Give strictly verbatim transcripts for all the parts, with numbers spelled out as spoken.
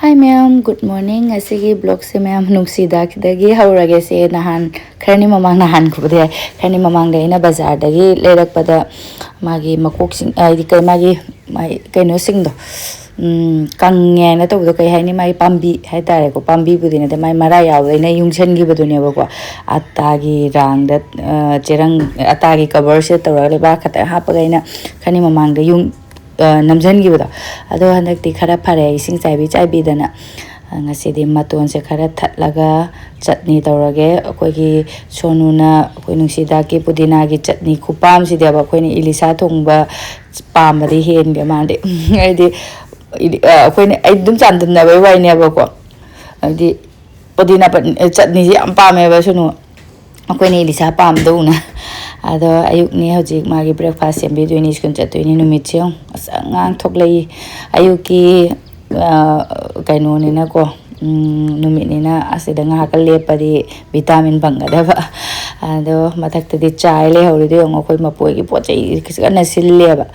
Hi ꯃꯌꯥꯝ, good morning꯫ ꯉꯁꯤꯒꯤ vlogꯁꯦ ꯃꯌꯥꯝ ꯅꯨꯡꯁꯤꯗꯥꯛꯀꯤꯗꯒꯤ ꯍꯧꯔꯒꯦꯁꯦ꯫ ꯅꯍꯥꯟ ꯈꯔꯅꯤ ꯃꯃꯥꯡ, ꯅꯍꯥꯟ ꯈꯨꯕꯗꯤ ꯌꯥꯏ, ꯈꯔꯅꯤ ꯃꯃꯥꯡꯗ ꯑꯩꯅ ꯕꯖꯥꯔꯗꯒꯤ ꯂꯩꯔꯛꯄꯗ ꯃꯥꯒꯤ ꯃꯀꯣꯛꯁꯤꯡ, ꯍꯥꯏꯗꯤ ꯀꯩ, ꯃꯥꯒꯤ, ꯃꯥꯒꯤ ꯀꯩꯅꯣꯁꯤꯡꯗꯣ, ꯎꯝ, ꯀꯪꯉꯦ ꯍꯥꯏꯅ ꯇꯧꯕꯗꯣ, ꯀꯩ ꯍꯥꯏꯅꯤ, ꯃꯥꯒꯤ ꯄꯥꯝꯕꯤ ꯍꯥꯏꯇꯥꯔꯦꯀꯣ, ꯄꯥꯝꯕꯤꯕꯨꯗꯤ ꯅꯠꯇꯦ, ꯃꯥꯒꯤ ꯃꯔꯥ ꯌꯥꯎꯕꯗ ꯑꯩꯅ ꯌꯨꯡꯁꯟꯈꯤꯕꯗꯨꯅꯦꯕꯀꯣ꯫ ꯑꯇꯥꯒꯤ ꯔꯥꯡꯗ, ꯑ, ꯆꯦꯔꯪ, ꯑꯇꯥꯒꯤ coverꯁꯦ ꯇꯧꯔꯒ ꯂꯩꯕꯥꯛ ꯈꯛꯇ ꯍꯥꯞꯄꯒ ꯑꯩꯅ ꯈꯔꯅꯤ ꯃꯃꯥꯡꯗ ꯌꯨꯡ-, ꯑ, ꯅꯝꯁꯤꯟꯈꯤꯕꯗꯣ꯫ ꯑꯗꯣ ꯍꯟꯗꯛꯇꯤ ꯈꯔ ꯐꯔꯦ, ꯏꯁꯤꯡ ꯆꯥꯏꯕꯤ ꯆꯥꯏꯕꯤꯗꯅ꯫ ꯑ, ꯉꯁꯤꯗꯤ ꯃꯇꯣꯟꯁꯦ ꯈꯔ ꯊꯠꯂꯒ ꯆꯠꯅꯤ ꯇꯧꯔꯒꯦ꯫ ꯑꯩꯈꯣꯏꯒꯤ ꯁꯣꯅꯨꯅ ꯑꯩꯈꯣꯏ ꯅꯨꯡꯁꯤꯗꯥꯛꯀꯤ ꯄꯨꯗꯤꯅꯥꯒꯤ ꯆꯠꯅꯤ ꯈꯨꯄꯥꯝꯁꯤꯗꯤꯕ, ꯑꯩꯈꯣꯏꯅ ꯏꯂꯤꯁꯥ ꯊꯣꯡꯕ ꯄꯥꯝꯕꯗꯤ ꯍꯦꯟꯒꯦ ꯃꯥꯗꯤ꯫ ꯍꯥꯏꯗꯤ, ꯏꯗꯤ-, ꯑ, ꯑꯩꯈꯣꯏꯅ, ꯑꯩ ꯑꯗꯨꯝ ꯆꯥꯟꯗꯝꯅꯕꯩ ꯋꯥꯔꯤꯅꯦꯕꯀꯣ꯫ ꯍꯥꯏꯗꯤ, ꯄꯨꯗꯤꯅꯥ ꯄꯠ-, ꯆꯠꯅꯤꯁꯦ ꯌꯥꯝ ꯄꯥꯝꯃꯦꯕ ꯁꯨꯅꯨ꯫ ꯑꯩꯈꯣꯏꯅ ꯏꯂꯤꯁꯥ ꯄꯥꯝꯗꯧꯅ꯫ ꯑꯗꯣ ꯑꯌꯨꯛꯅꯤ ꯍꯧꯖꯤꯛ ꯃꯥꯒꯤ breakfast ꯁꯦꯝꯕꯤꯗꯣꯏꯅꯤ, ꯁ꯭ꯀꯨꯜ ꯆꯠꯇꯣꯏꯅꯤ꯫ ꯅꯨꯃꯤꯠꯁꯦ ꯌꯦꯡꯉꯨ, ꯑꯁ, ꯑꯉꯥꯡ ꯊꯣꯛꯂꯛꯏ꯫ ꯑꯌꯨꯛꯀꯤ, ꯑ, ꯀꯩꯅꯣꯅꯤꯅꯀꯣ, ꯎꯝ, ꯅꯨꯃꯤꯠꯅꯤꯅ ꯑꯁꯤꯗ ꯉꯥꯏꯍꯥꯛꯀ ꯂꯦꯞꯄꯗꯤ vitamin ꯐꯪꯒꯗꯕ꯫ ꯑꯗꯣ ꯃꯊꯛꯇꯗꯤ ꯆꯥꯏ ꯂꯩꯍꯧꯔꯤꯗꯣ ꯌꯦꯡꯉꯣ, ꯑꯩꯈꯣꯏ ꯃꯄꯣꯏꯒꯤ ꯄꯣꯠ ꯆꯩ ꯀꯟꯅ ꯁꯤꯜꯂꯦꯕ꯫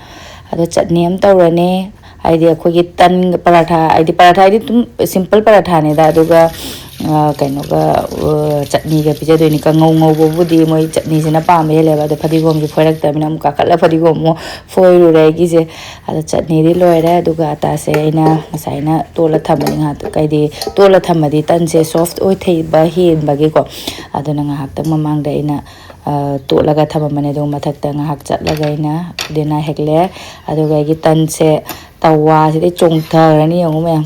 ꯑꯗꯣ ꯆꯠꯅꯤ ꯑꯃ ꯇꯧꯔꯅꯤ꯫ ꯍꯥꯏꯗꯤ ꯑꯩꯈꯣꯏꯒꯤ ꯇꯟ ꯄꯔꯥꯊꯥ, ꯍꯥꯏꯗꯤ ꯄꯔꯥꯊꯥ ꯍꯥꯏꯗꯤ ꯑꯗꯨꯝ simple ꯄꯔꯥꯊꯥꯅꯤꯗ, ꯑꯗꯨꯒ, ꯑ, ꯀꯩꯅꯣꯒ, ꯑ, ꯆꯠꯅꯤꯒ ꯄꯤꯖꯗꯣꯏꯅꯤ꯫ ꯀꯥꯡꯉꯧ ꯉꯧꯕꯕꯨꯗꯤ ꯃꯣꯏ ꯆꯠꯅꯤꯁꯤꯅ ꯄꯥꯝꯕ ꯍꯦꯜꯂꯦꯕ, ꯑꯗꯣ ꯐꯗꯤꯒꯣꯝꯁꯦ ꯐꯣꯏꯔꯛꯇꯕꯅꯤꯅ ꯑꯃꯨꯛ ꯀꯥꯈꯠꯂ ꯐꯗꯤꯒꯣꯝ ꯑꯃꯨꯛ ꯐꯣꯏꯔꯨꯔꯦ ꯑꯩꯒꯤꯁꯦ꯫ ꯑꯗꯣ ꯆꯠꯅꯤꯗꯤ ꯂꯣꯏꯔꯦ, ꯑꯗꯨꯒ ꯑꯇꯥꯁꯦ ꯑꯩꯅ ꯉꯁꯥꯏꯅ ꯇꯣꯠꯂ ꯊꯝꯕꯅꯤ ꯉꯥꯏꯍꯥꯛꯇ, ꯍꯥꯏꯗꯤ ꯇꯣꯠꯂ ꯊꯝꯃꯗꯤ ꯇꯟꯁꯦ soft ꯑꯣꯏꯊꯩꯕ ꯍꯦꯟꯕꯒꯤꯀꯣ꯫ ꯑꯗꯨꯅ ꯉꯥꯏꯍꯥꯛꯇꯪ ꯃꯃꯥꯡꯗ ꯑꯩꯅ, ꯑ, ꯇꯣꯠꯂꯒ ꯊꯝꯃꯝꯕꯅꯦ꯫ ꯑꯗꯨꯒ ꯃꯊꯛꯇ ꯉꯥꯏꯍꯥꯛ ꯆꯠꯂꯒ ꯑꯩꯅ ꯄꯨꯗꯤꯅꯥ ꯍꯦꯛꯂꯦ꯫ ꯑꯗꯨꯒ ꯑꯩꯒꯤ ꯇꯟꯁꯦ ꯇꯋꯥꯁꯤꯗꯩ ꯆꯣꯡꯊꯔꯅꯤ ꯌꯦꯡꯉꯨ ꯃꯌꯥꯝ꯫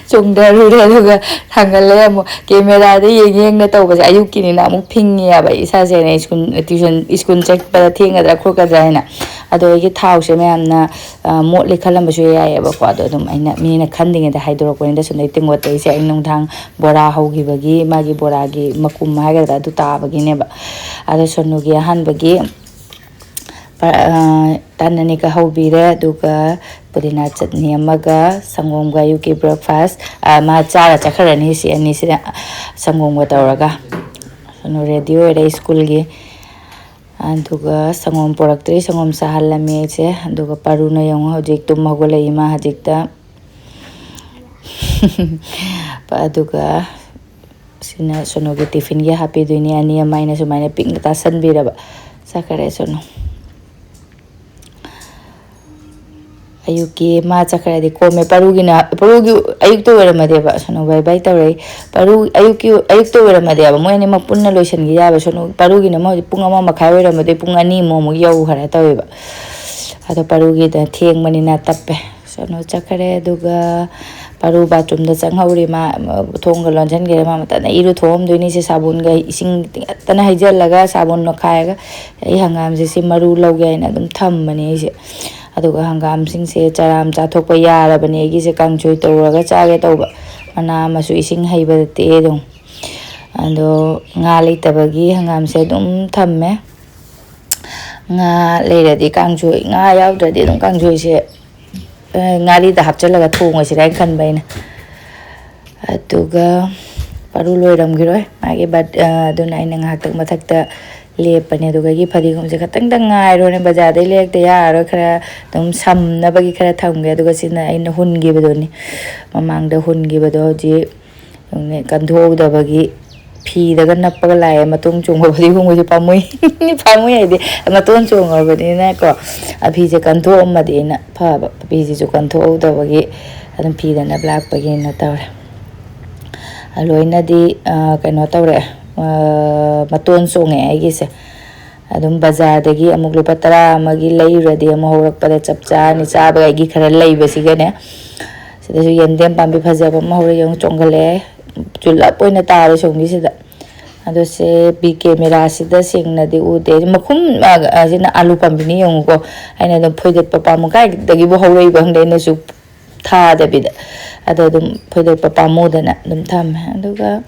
ꯆꯣꯡꯊꯔꯨꯔꯦ꯫ ꯑꯗꯨꯒ ꯊꯥꯡꯒꯠꯂꯦ ꯑꯃꯨꯛ꯫ ꯀꯦꯃꯦꯔꯥꯗ ꯌꯦꯡ ꯌꯦꯡꯅ ꯇꯧꯕꯁꯦ ꯑꯌꯨꯛꯀꯤꯅꯤꯅ ꯑꯃꯨꯛ ꯐꯤꯡꯉꯦꯕ ꯏꯁꯥꯁꯦ꯫ ꯑꯩꯅ ꯁ꯭ꯀꯨꯜ, ꯇ꯭ꯌꯨꯁꯟ, ꯁ꯭ꯀꯨꯜ ꯆꯠꯄꯗ ꯊꯦꯡꯒꯗ꯭ꯔꯥ ꯈꯣꯠꯀꯗ꯭ꯔꯥ ꯍꯥꯏꯅ꯫ ꯑꯗꯣ ꯑꯩꯒꯤ ꯊꯥꯎꯁꯦ ꯃꯌꯥꯝꯅ, ꯑ, ꯃꯣꯠꯂꯤ ꯈꯜꯂꯝꯕꯁꯨ ꯌꯥꯏꯌꯦꯕꯀꯣ꯫ ꯑꯗꯣ ꯑꯗꯨꯝ ꯑꯩꯅ, ꯃꯤꯅ ꯈꯟꯗ꯭ꯔꯤꯉꯩꯗ ꯍꯥꯏꯗꯣꯔꯛꯄꯅꯤꯗ꯫ ꯁꯨꯝꯗꯩ ꯇꯦꯡꯀꯣꯠꯇꯩꯁꯦ ꯑꯩ ꯅꯨꯡꯗꯥꯡ ꯕꯣꯔꯥ ꯍꯧꯈꯤꯕꯒꯤ ꯃꯥꯒꯤ ꯕꯣꯔꯥꯒꯤ ꯃꯀꯨꯝ ꯍꯥꯏꯒꯗ꯭ꯔꯥ ꯑꯗꯨ ꯇꯥꯕꯒꯤꯅꯦꯕ꯫ ꯑꯗꯣ ꯁꯣꯅꯨꯒꯤ ꯑꯍꯥꯟꯕꯒꯤ ꯄ-, ꯑ, ꯇꯟ ꯑꯅꯤꯒ ꯍꯧꯕꯤꯔꯦ꯫ ꯑꯗꯨꯒ ꯄꯨꯗꯤꯅꯥ ꯆꯠꯅꯤ ꯑꯃꯒ ꯁꯪꯒꯣꯝꯒ ꯑꯌꯨꯛꯀꯤ breakfast, ꯑ, ꯃꯥ ꯆꯥꯔ ꯆꯠꯈ꯭ꯔꯅꯤ ꯁꯤ ꯑꯅꯤꯁꯤꯗ ꯁꯪꯒꯣꯝꯒ ꯇꯧꯔꯒ꯫ ꯁꯣꯅꯨ ready ꯑꯣꯏꯔꯦ ꯁ꯭ꯀꯨꯜꯒꯤ꯫ ꯑꯗꯨꯒ ꯁꯪꯒꯣꯝ ꯄꯨꯔꯛꯇ꯭ꯔꯤ, ꯁꯪꯒꯣꯝ ꯆꯥꯍꯜꯂꯝꯃꯤ ꯑꯩꯁꯦ꯫ ꯑꯗꯨꯒ ꯄꯥꯔꯨꯅ ꯌꯦꯡꯉꯣ ꯍꯧꯖꯤꯛ ꯇꯨꯝ ꯍꯧꯒꯠꯂꯛꯏ ꯃꯥ ꯍꯧꯖꯤꯛꯇ꯫ ꯑꯗꯨꯒ ꯁꯤꯅ ꯁꯣꯅꯨꯒꯤ ꯇꯤꯐꯤꯟꯒꯤ ꯍꯥꯞꯄꯤꯗꯣꯏꯅꯤ꯫ ꯑꯅꯤ ꯑꯃ ꯑꯩꯅ ꯁꯨꯃꯥꯏꯅ ꯄꯤꯛꯅ ꯇꯥꯁꯟꯕꯤꯔꯕ꯫ ꯆꯠꯈꯔꯦ ꯁꯣꯅꯨ꯫ ꯑꯌꯨꯛꯀꯤ ꯃꯥ ꯆꯠꯈ꯭ꯔꯗꯤ ꯀꯣꯝꯃꯦ꯫ ꯄꯔꯨꯒꯤꯅ, ꯄꯔꯨꯒꯤ ꯑꯌꯨꯛꯇ ꯑꯣꯏꯔꯝꯃꯗꯤꯕ ꯁꯣꯅꯨ ꯕꯥꯏ ꯕꯥꯏ ꯇꯧꯔꯛꯏ꯫ ꯄꯔꯨ ꯑꯌꯨꯛꯀꯤ, ꯑꯌꯨꯛꯇ ꯑꯣꯏꯔꯝꯃꯗꯤꯕ ꯃꯣꯏ ꯑꯅꯤꯃꯛ ꯄꯨꯟꯅ ꯂꯣꯏꯁꯤꯟꯈꯤ ꯌꯥꯕ꯫ ꯁꯣꯅꯨ, ꯄꯔꯨꯒꯤꯅ ꯑꯃ ꯍꯧꯖꯤꯛ ꯄꯨꯡ ꯑꯃ ꯃꯈꯥꯏ ꯑꯣꯏꯔꯝꯃꯗꯤ ꯄꯨꯡ ꯑꯅꯤꯃꯨꯛ ꯑꯃꯨꯛ ꯌꯧꯈ꯭ꯔꯦ ꯇꯧꯋꯦꯕ꯫ ꯑꯗꯣ ꯄꯔꯨꯒꯤꯗ ꯊꯦꯡꯕꯅꯤꯅ ꯇꯞꯄꯦ꯫ ꯁꯣꯅꯨ ꯆꯠꯈ꯭ꯔꯦ꯫ ꯑꯗꯨꯒ ꯄꯔꯨ ꯕꯥꯊꯔꯨꯝꯗ ꯆꯪꯍꯧꯔꯤ꯫ ꯃꯥ ꯊꯣꯡꯒ ꯂꯣꯟꯁꯤꯟꯈ꯭ꯔꯦ꯫ ꯃꯥ ꯃꯇꯝꯗ ꯏꯔꯨꯊꯣꯛꯑꯝꯗꯣꯏꯅꯤ꯫ ꯁꯦ ꯁꯥꯕꯣꯟꯒ ꯏꯁꯤꯡ ꯇꯤꯡꯈꯠꯇꯅ ꯍꯩꯖꯤꯜꯂꯒ ꯁꯥꯕꯣꯟ ꯅꯣꯠꯈꯥꯏꯔꯒ ꯑꯩ ꯍꯪꯒꯥꯝꯁꯦ ꯁꯤ ꯃꯔꯨ ꯂꯧꯒꯦ ꯍꯥꯏꯅ ꯑꯗꯨꯝ ꯊꯝꯕꯅꯦ ꯑꯩꯁꯦ꯫ ꯑꯗꯨꯒ ꯍꯪꯒꯥꯝꯁꯤꯡꯁꯦ ꯆꯔꯥꯝ ꯆꯥꯊꯣꯛꯄ ꯌꯥꯔꯕꯅꯦ ꯑꯩꯒꯤꯁꯦ꯫ ꯀꯥꯡꯁꯣꯏ ꯇꯧꯔꯒ ꯆꯥꯒꯦ ꯇꯧꯕ꯫ ꯃꯅꯥ ꯑꯃꯁꯨ ꯏꯁꯤꯡ ꯍꯩꯕꯗ ꯇꯦꯛꯑꯦ ꯑꯗꯨꯝ꯫ ꯑꯗꯣ ꯉꯥ ꯂꯩꯇꯕꯒꯤ ꯍꯪꯒꯥꯝꯁꯦ ꯑꯗꯨꯝ ꯊꯝꯃꯦ꯫ ꯉꯥ ꯂꯩꯔꯗꯤ ꯀꯥꯡꯁꯣꯏ, ꯉꯥ ꯌꯥꯎꯗ꯭ꯔꯗꯤ ꯑꯗꯨꯝ ꯀꯥꯡꯁꯣꯏꯁꯦ, ꯑ, ꯉꯥꯔꯤꯗ ꯍꯥꯞꯆꯤꯜꯂꯒ ꯊꯣꯡꯉꯁꯤꯔꯥ ꯍꯥꯏꯅ ꯈꯟꯕ ꯑꯩꯅ꯫ ꯑꯗꯨꯒ ꯄꯥꯔꯨ ꯂꯣꯏꯔꯝꯈꯤꯔꯣꯏ ꯃꯥꯒꯤ ꯕꯥꯔꯠ-, ꯑ, ꯑꯗꯨꯅ ꯑꯩꯅ ꯉꯥꯏꯍꯥꯛꯇꯪ ꯃꯊꯛꯇ ꯂꯦꯞꯄꯅꯦ꯫ ꯑꯗꯨꯒ ꯑꯩꯒꯤ ꯐꯗꯤꯒꯣꯝꯁꯦ ꯈꯛꯇꯪꯗꯪ ꯉꯥꯏꯔꯣꯅꯦ, ꯕꯖꯥꯔꯗꯩ ꯂꯩꯔꯛꯇ ꯌꯥꯔꯔꯣꯏ, ꯈꯔ ꯑꯗꯨꯝ ꯁꯝꯅꯕꯒꯤ ꯈꯔ ꯊꯝꯒꯦ꯫ ꯑꯗꯨꯒ ꯁꯤꯅ ꯑꯩꯅ ꯍꯨꯟꯈꯤꯕꯗꯨꯅꯤ, ꯃꯃꯥꯡꯗ ꯍꯨꯟꯈꯤꯕꯗꯣ ꯍꯧꯖꯤꯛ ꯀꯟꯊꯣꯛꯍꯧꯗꯕꯒꯤ ꯐꯤꯗꯒ ꯅꯞꯄꯒ ꯂꯥꯛꯑꯦ꯫ ꯃꯇꯣꯟ ꯆꯣꯡꯉꯕꯗꯤ ꯈꯣꯡꯕꯁꯦ ꯄꯥꯝꯃꯨꯏ꯫ ꯄꯥꯝꯃꯨꯏ ꯍꯥꯏꯗꯤ ꯃꯇꯣꯟ ꯆꯣꯡꯉꯕꯅꯤꯅꯀꯣ, ꯑ, ꯐꯤꯁꯦ ꯀꯟꯊꯣꯛꯑꯝꯃꯗꯤ ꯑꯩꯅ ꯐꯕ꯫ ꯐꯤꯁꯤꯁꯨ ꯀꯟꯊꯣꯛꯍꯧꯗꯕꯒꯤ ꯑꯗꯨꯝ ꯐꯤꯗ ꯅꯞ ꯂꯥꯛꯄꯒꯤꯅ ꯇꯧꯔꯦ꯫ ꯑ, ꯂꯣꯏꯅꯗꯤ, ꯑ, ꯀꯩꯅꯣ ꯇꯧꯔꯛꯑꯦ, ꯑ, ꯃꯇꯣꯟ ꯆꯣꯡꯉꯛꯑꯦ ꯑꯩꯒꯤꯁꯦ꯫ ꯑꯗꯨꯝ ꯕꯖꯥꯔꯗꯒꯤ ꯑꯃꯨꯛ ꯂꯨꯄꯥ ꯇꯔꯥ ꯑꯃꯒꯤ ꯂꯩꯔꯨꯔꯗꯤ ꯑꯃꯨꯛ ꯍꯧꯔꯛꯄꯗ ꯆꯞ ꯆꯥꯔꯅꯤ꯫ ꯆꯥꯕꯒꯤ ꯈꯔ ꯂꯩꯕꯁꯤꯒꯅꯦ, ꯁꯤꯗꯁꯨ ꯌꯦꯟꯗꯦꯝ ꯄꯥꯝꯕꯤ ꯐꯖꯕ ꯑꯃ ꯍꯧꯔꯦ, ꯌꯦꯡꯉꯨ, ꯆꯣꯡꯈꯠꯂꯛꯑꯦ꯫ ꯆꯨꯂꯞ ꯑꯣꯏꯅ ꯇꯥꯔꯦ ꯁꯣꯝꯒꯤꯁꯤꯗ꯫ ꯑꯗꯣ ꯁꯦ ꯕꯤ ꯀꯦꯃꯦꯔꯥꯁꯤꯗ ꯁꯦꯡꯅꯗꯤ ꯎꯗꯦ꯫ ꯃꯈꯨꯝ, ꯑ, ꯑꯁꯤꯅ ꯑꯥꯂꯨ ꯄꯥꯝꯕꯤꯅꯤ, ꯌꯦꯡꯉꯨꯀꯣ꯫ ꯑꯩꯅ ꯑꯗꯨꯝ ꯐꯣꯏꯗꯠꯄ ꯄꯥꯝꯃꯨ, ꯀꯥꯏꯗꯒꯤꯕꯨ ꯍꯧꯔꯛꯏꯕ ꯈꯪꯗꯦ, ꯑꯩꯅꯁꯨ ꯊꯥꯗꯕꯤꯗ꯫ ꯑꯗꯣ ꯑꯗꯨꯝ ꯐꯣꯏꯗꯠꯄ ꯄꯥꯝꯃꯨꯗꯅ ꯑꯗꯨꯝ ꯊꯝꯃꯦ꯫ ꯑꯗꯨꯒ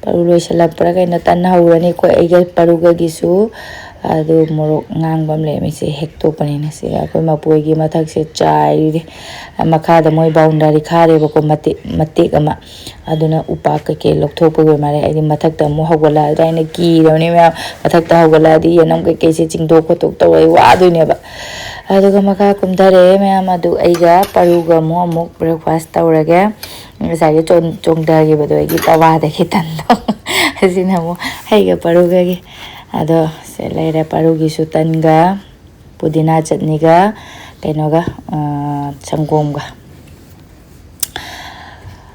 ꯄꯔꯨ ꯂꯣꯏꯁꯤꯜꯂꯛꯄ꯭ꯔꯥ ꯀꯩꯅꯣ ꯇꯟ ꯍꯧꯔꯅꯤ꯫ ꯑꯩꯈꯣꯏ ꯑꯩꯒ ꯄꯔꯨꯒꯒꯤꯁꯨ꯫ ꯑꯗꯨ ꯃꯣꯔꯣꯛ ꯉꯥꯡꯕ ꯑꯃ ꯂꯩꯔꯝꯃꯤꯁꯦ ꯍꯦꯛꯇꯣꯛꯄꯅꯤꯅ꯫ ꯁꯤꯗ ꯑꯩꯈꯣꯏ ꯃꯄꯨ ꯍꯣꯏꯒꯤ ꯃꯊꯛꯁꯦ ꯆꯥꯏꯔꯤ꯫ ꯃꯈꯥꯗ ꯃꯣꯏ ꯕꯥꯎꯟꯗꯔꯤ ꯈꯥꯔꯦꯕꯀꯣ, ꯃꯇꯦꯛ, ꯃꯇꯦꯛ ꯑꯃ꯫ ꯑꯗꯨꯅ ꯎꯄꯥꯛ ꯀꯩꯀꯩ ꯂꯧꯊꯣꯛꯄꯒꯤ ꯑꯣꯏ ꯃꯥꯜꯂꯦ꯫ ꯑꯩꯗꯤ ꯃꯊꯛꯇ ꯑꯃꯨꯛ ꯍꯧꯒꯠꯂꯛꯑꯗ꯭ꯔꯥ ꯍꯥꯏꯅ ꯀꯤꯔꯕꯅꯤ ꯃꯌꯥꯝ꯫ ꯃꯊꯛꯇ ꯍꯧꯒꯠꯂꯛꯑꯗꯤ ꯌꯦꯅꯝ ꯀꯩꯀꯩꯁꯦ ꯆꯤꯡꯊꯣꯛ ꯈꯣꯠꯇꯣꯛ ꯇꯧꯔ ꯑꯩ ꯋꯥꯗꯣꯏꯅꯦꯕ꯫ ꯑꯗꯨꯒ ꯃꯈꯥ ꯀꯨꯝꯊꯔꯛꯑꯦ ꯃꯌꯥꯝ꯫ ꯑꯗꯨ ꯑꯩꯒ ꯄꯔꯨꯒ ꯑꯃꯨꯛ, ꯑꯃꯨꯛ breakfast ꯇꯧꯔꯒꯦ꯫ ꯉꯁꯥꯏꯒꯤ ꯆꯣꯡ-, ꯆꯣꯡꯊꯈꯤꯕꯗꯣ ꯑꯩꯒꯤ ꯇꯋꯥꯗꯒꯤ ꯇꯟꯗꯣ꯫ ꯑꯁꯤꯅ ꯑꯃꯨꯛ ꯑꯩꯒ ꯄꯔꯨꯒꯒꯤ꯫ ꯑꯗꯣ ꯁꯦ ꯂꯩꯔꯦ ꯄꯔꯨꯒꯤꯁꯨ ꯇꯟꯒ꯫ ꯄꯨꯗꯤꯅꯥ ꯆꯠꯅꯤꯒ ꯀꯩꯅꯣꯒ, ꯑ, ꯁꯪꯒꯣꯝꯒ꯫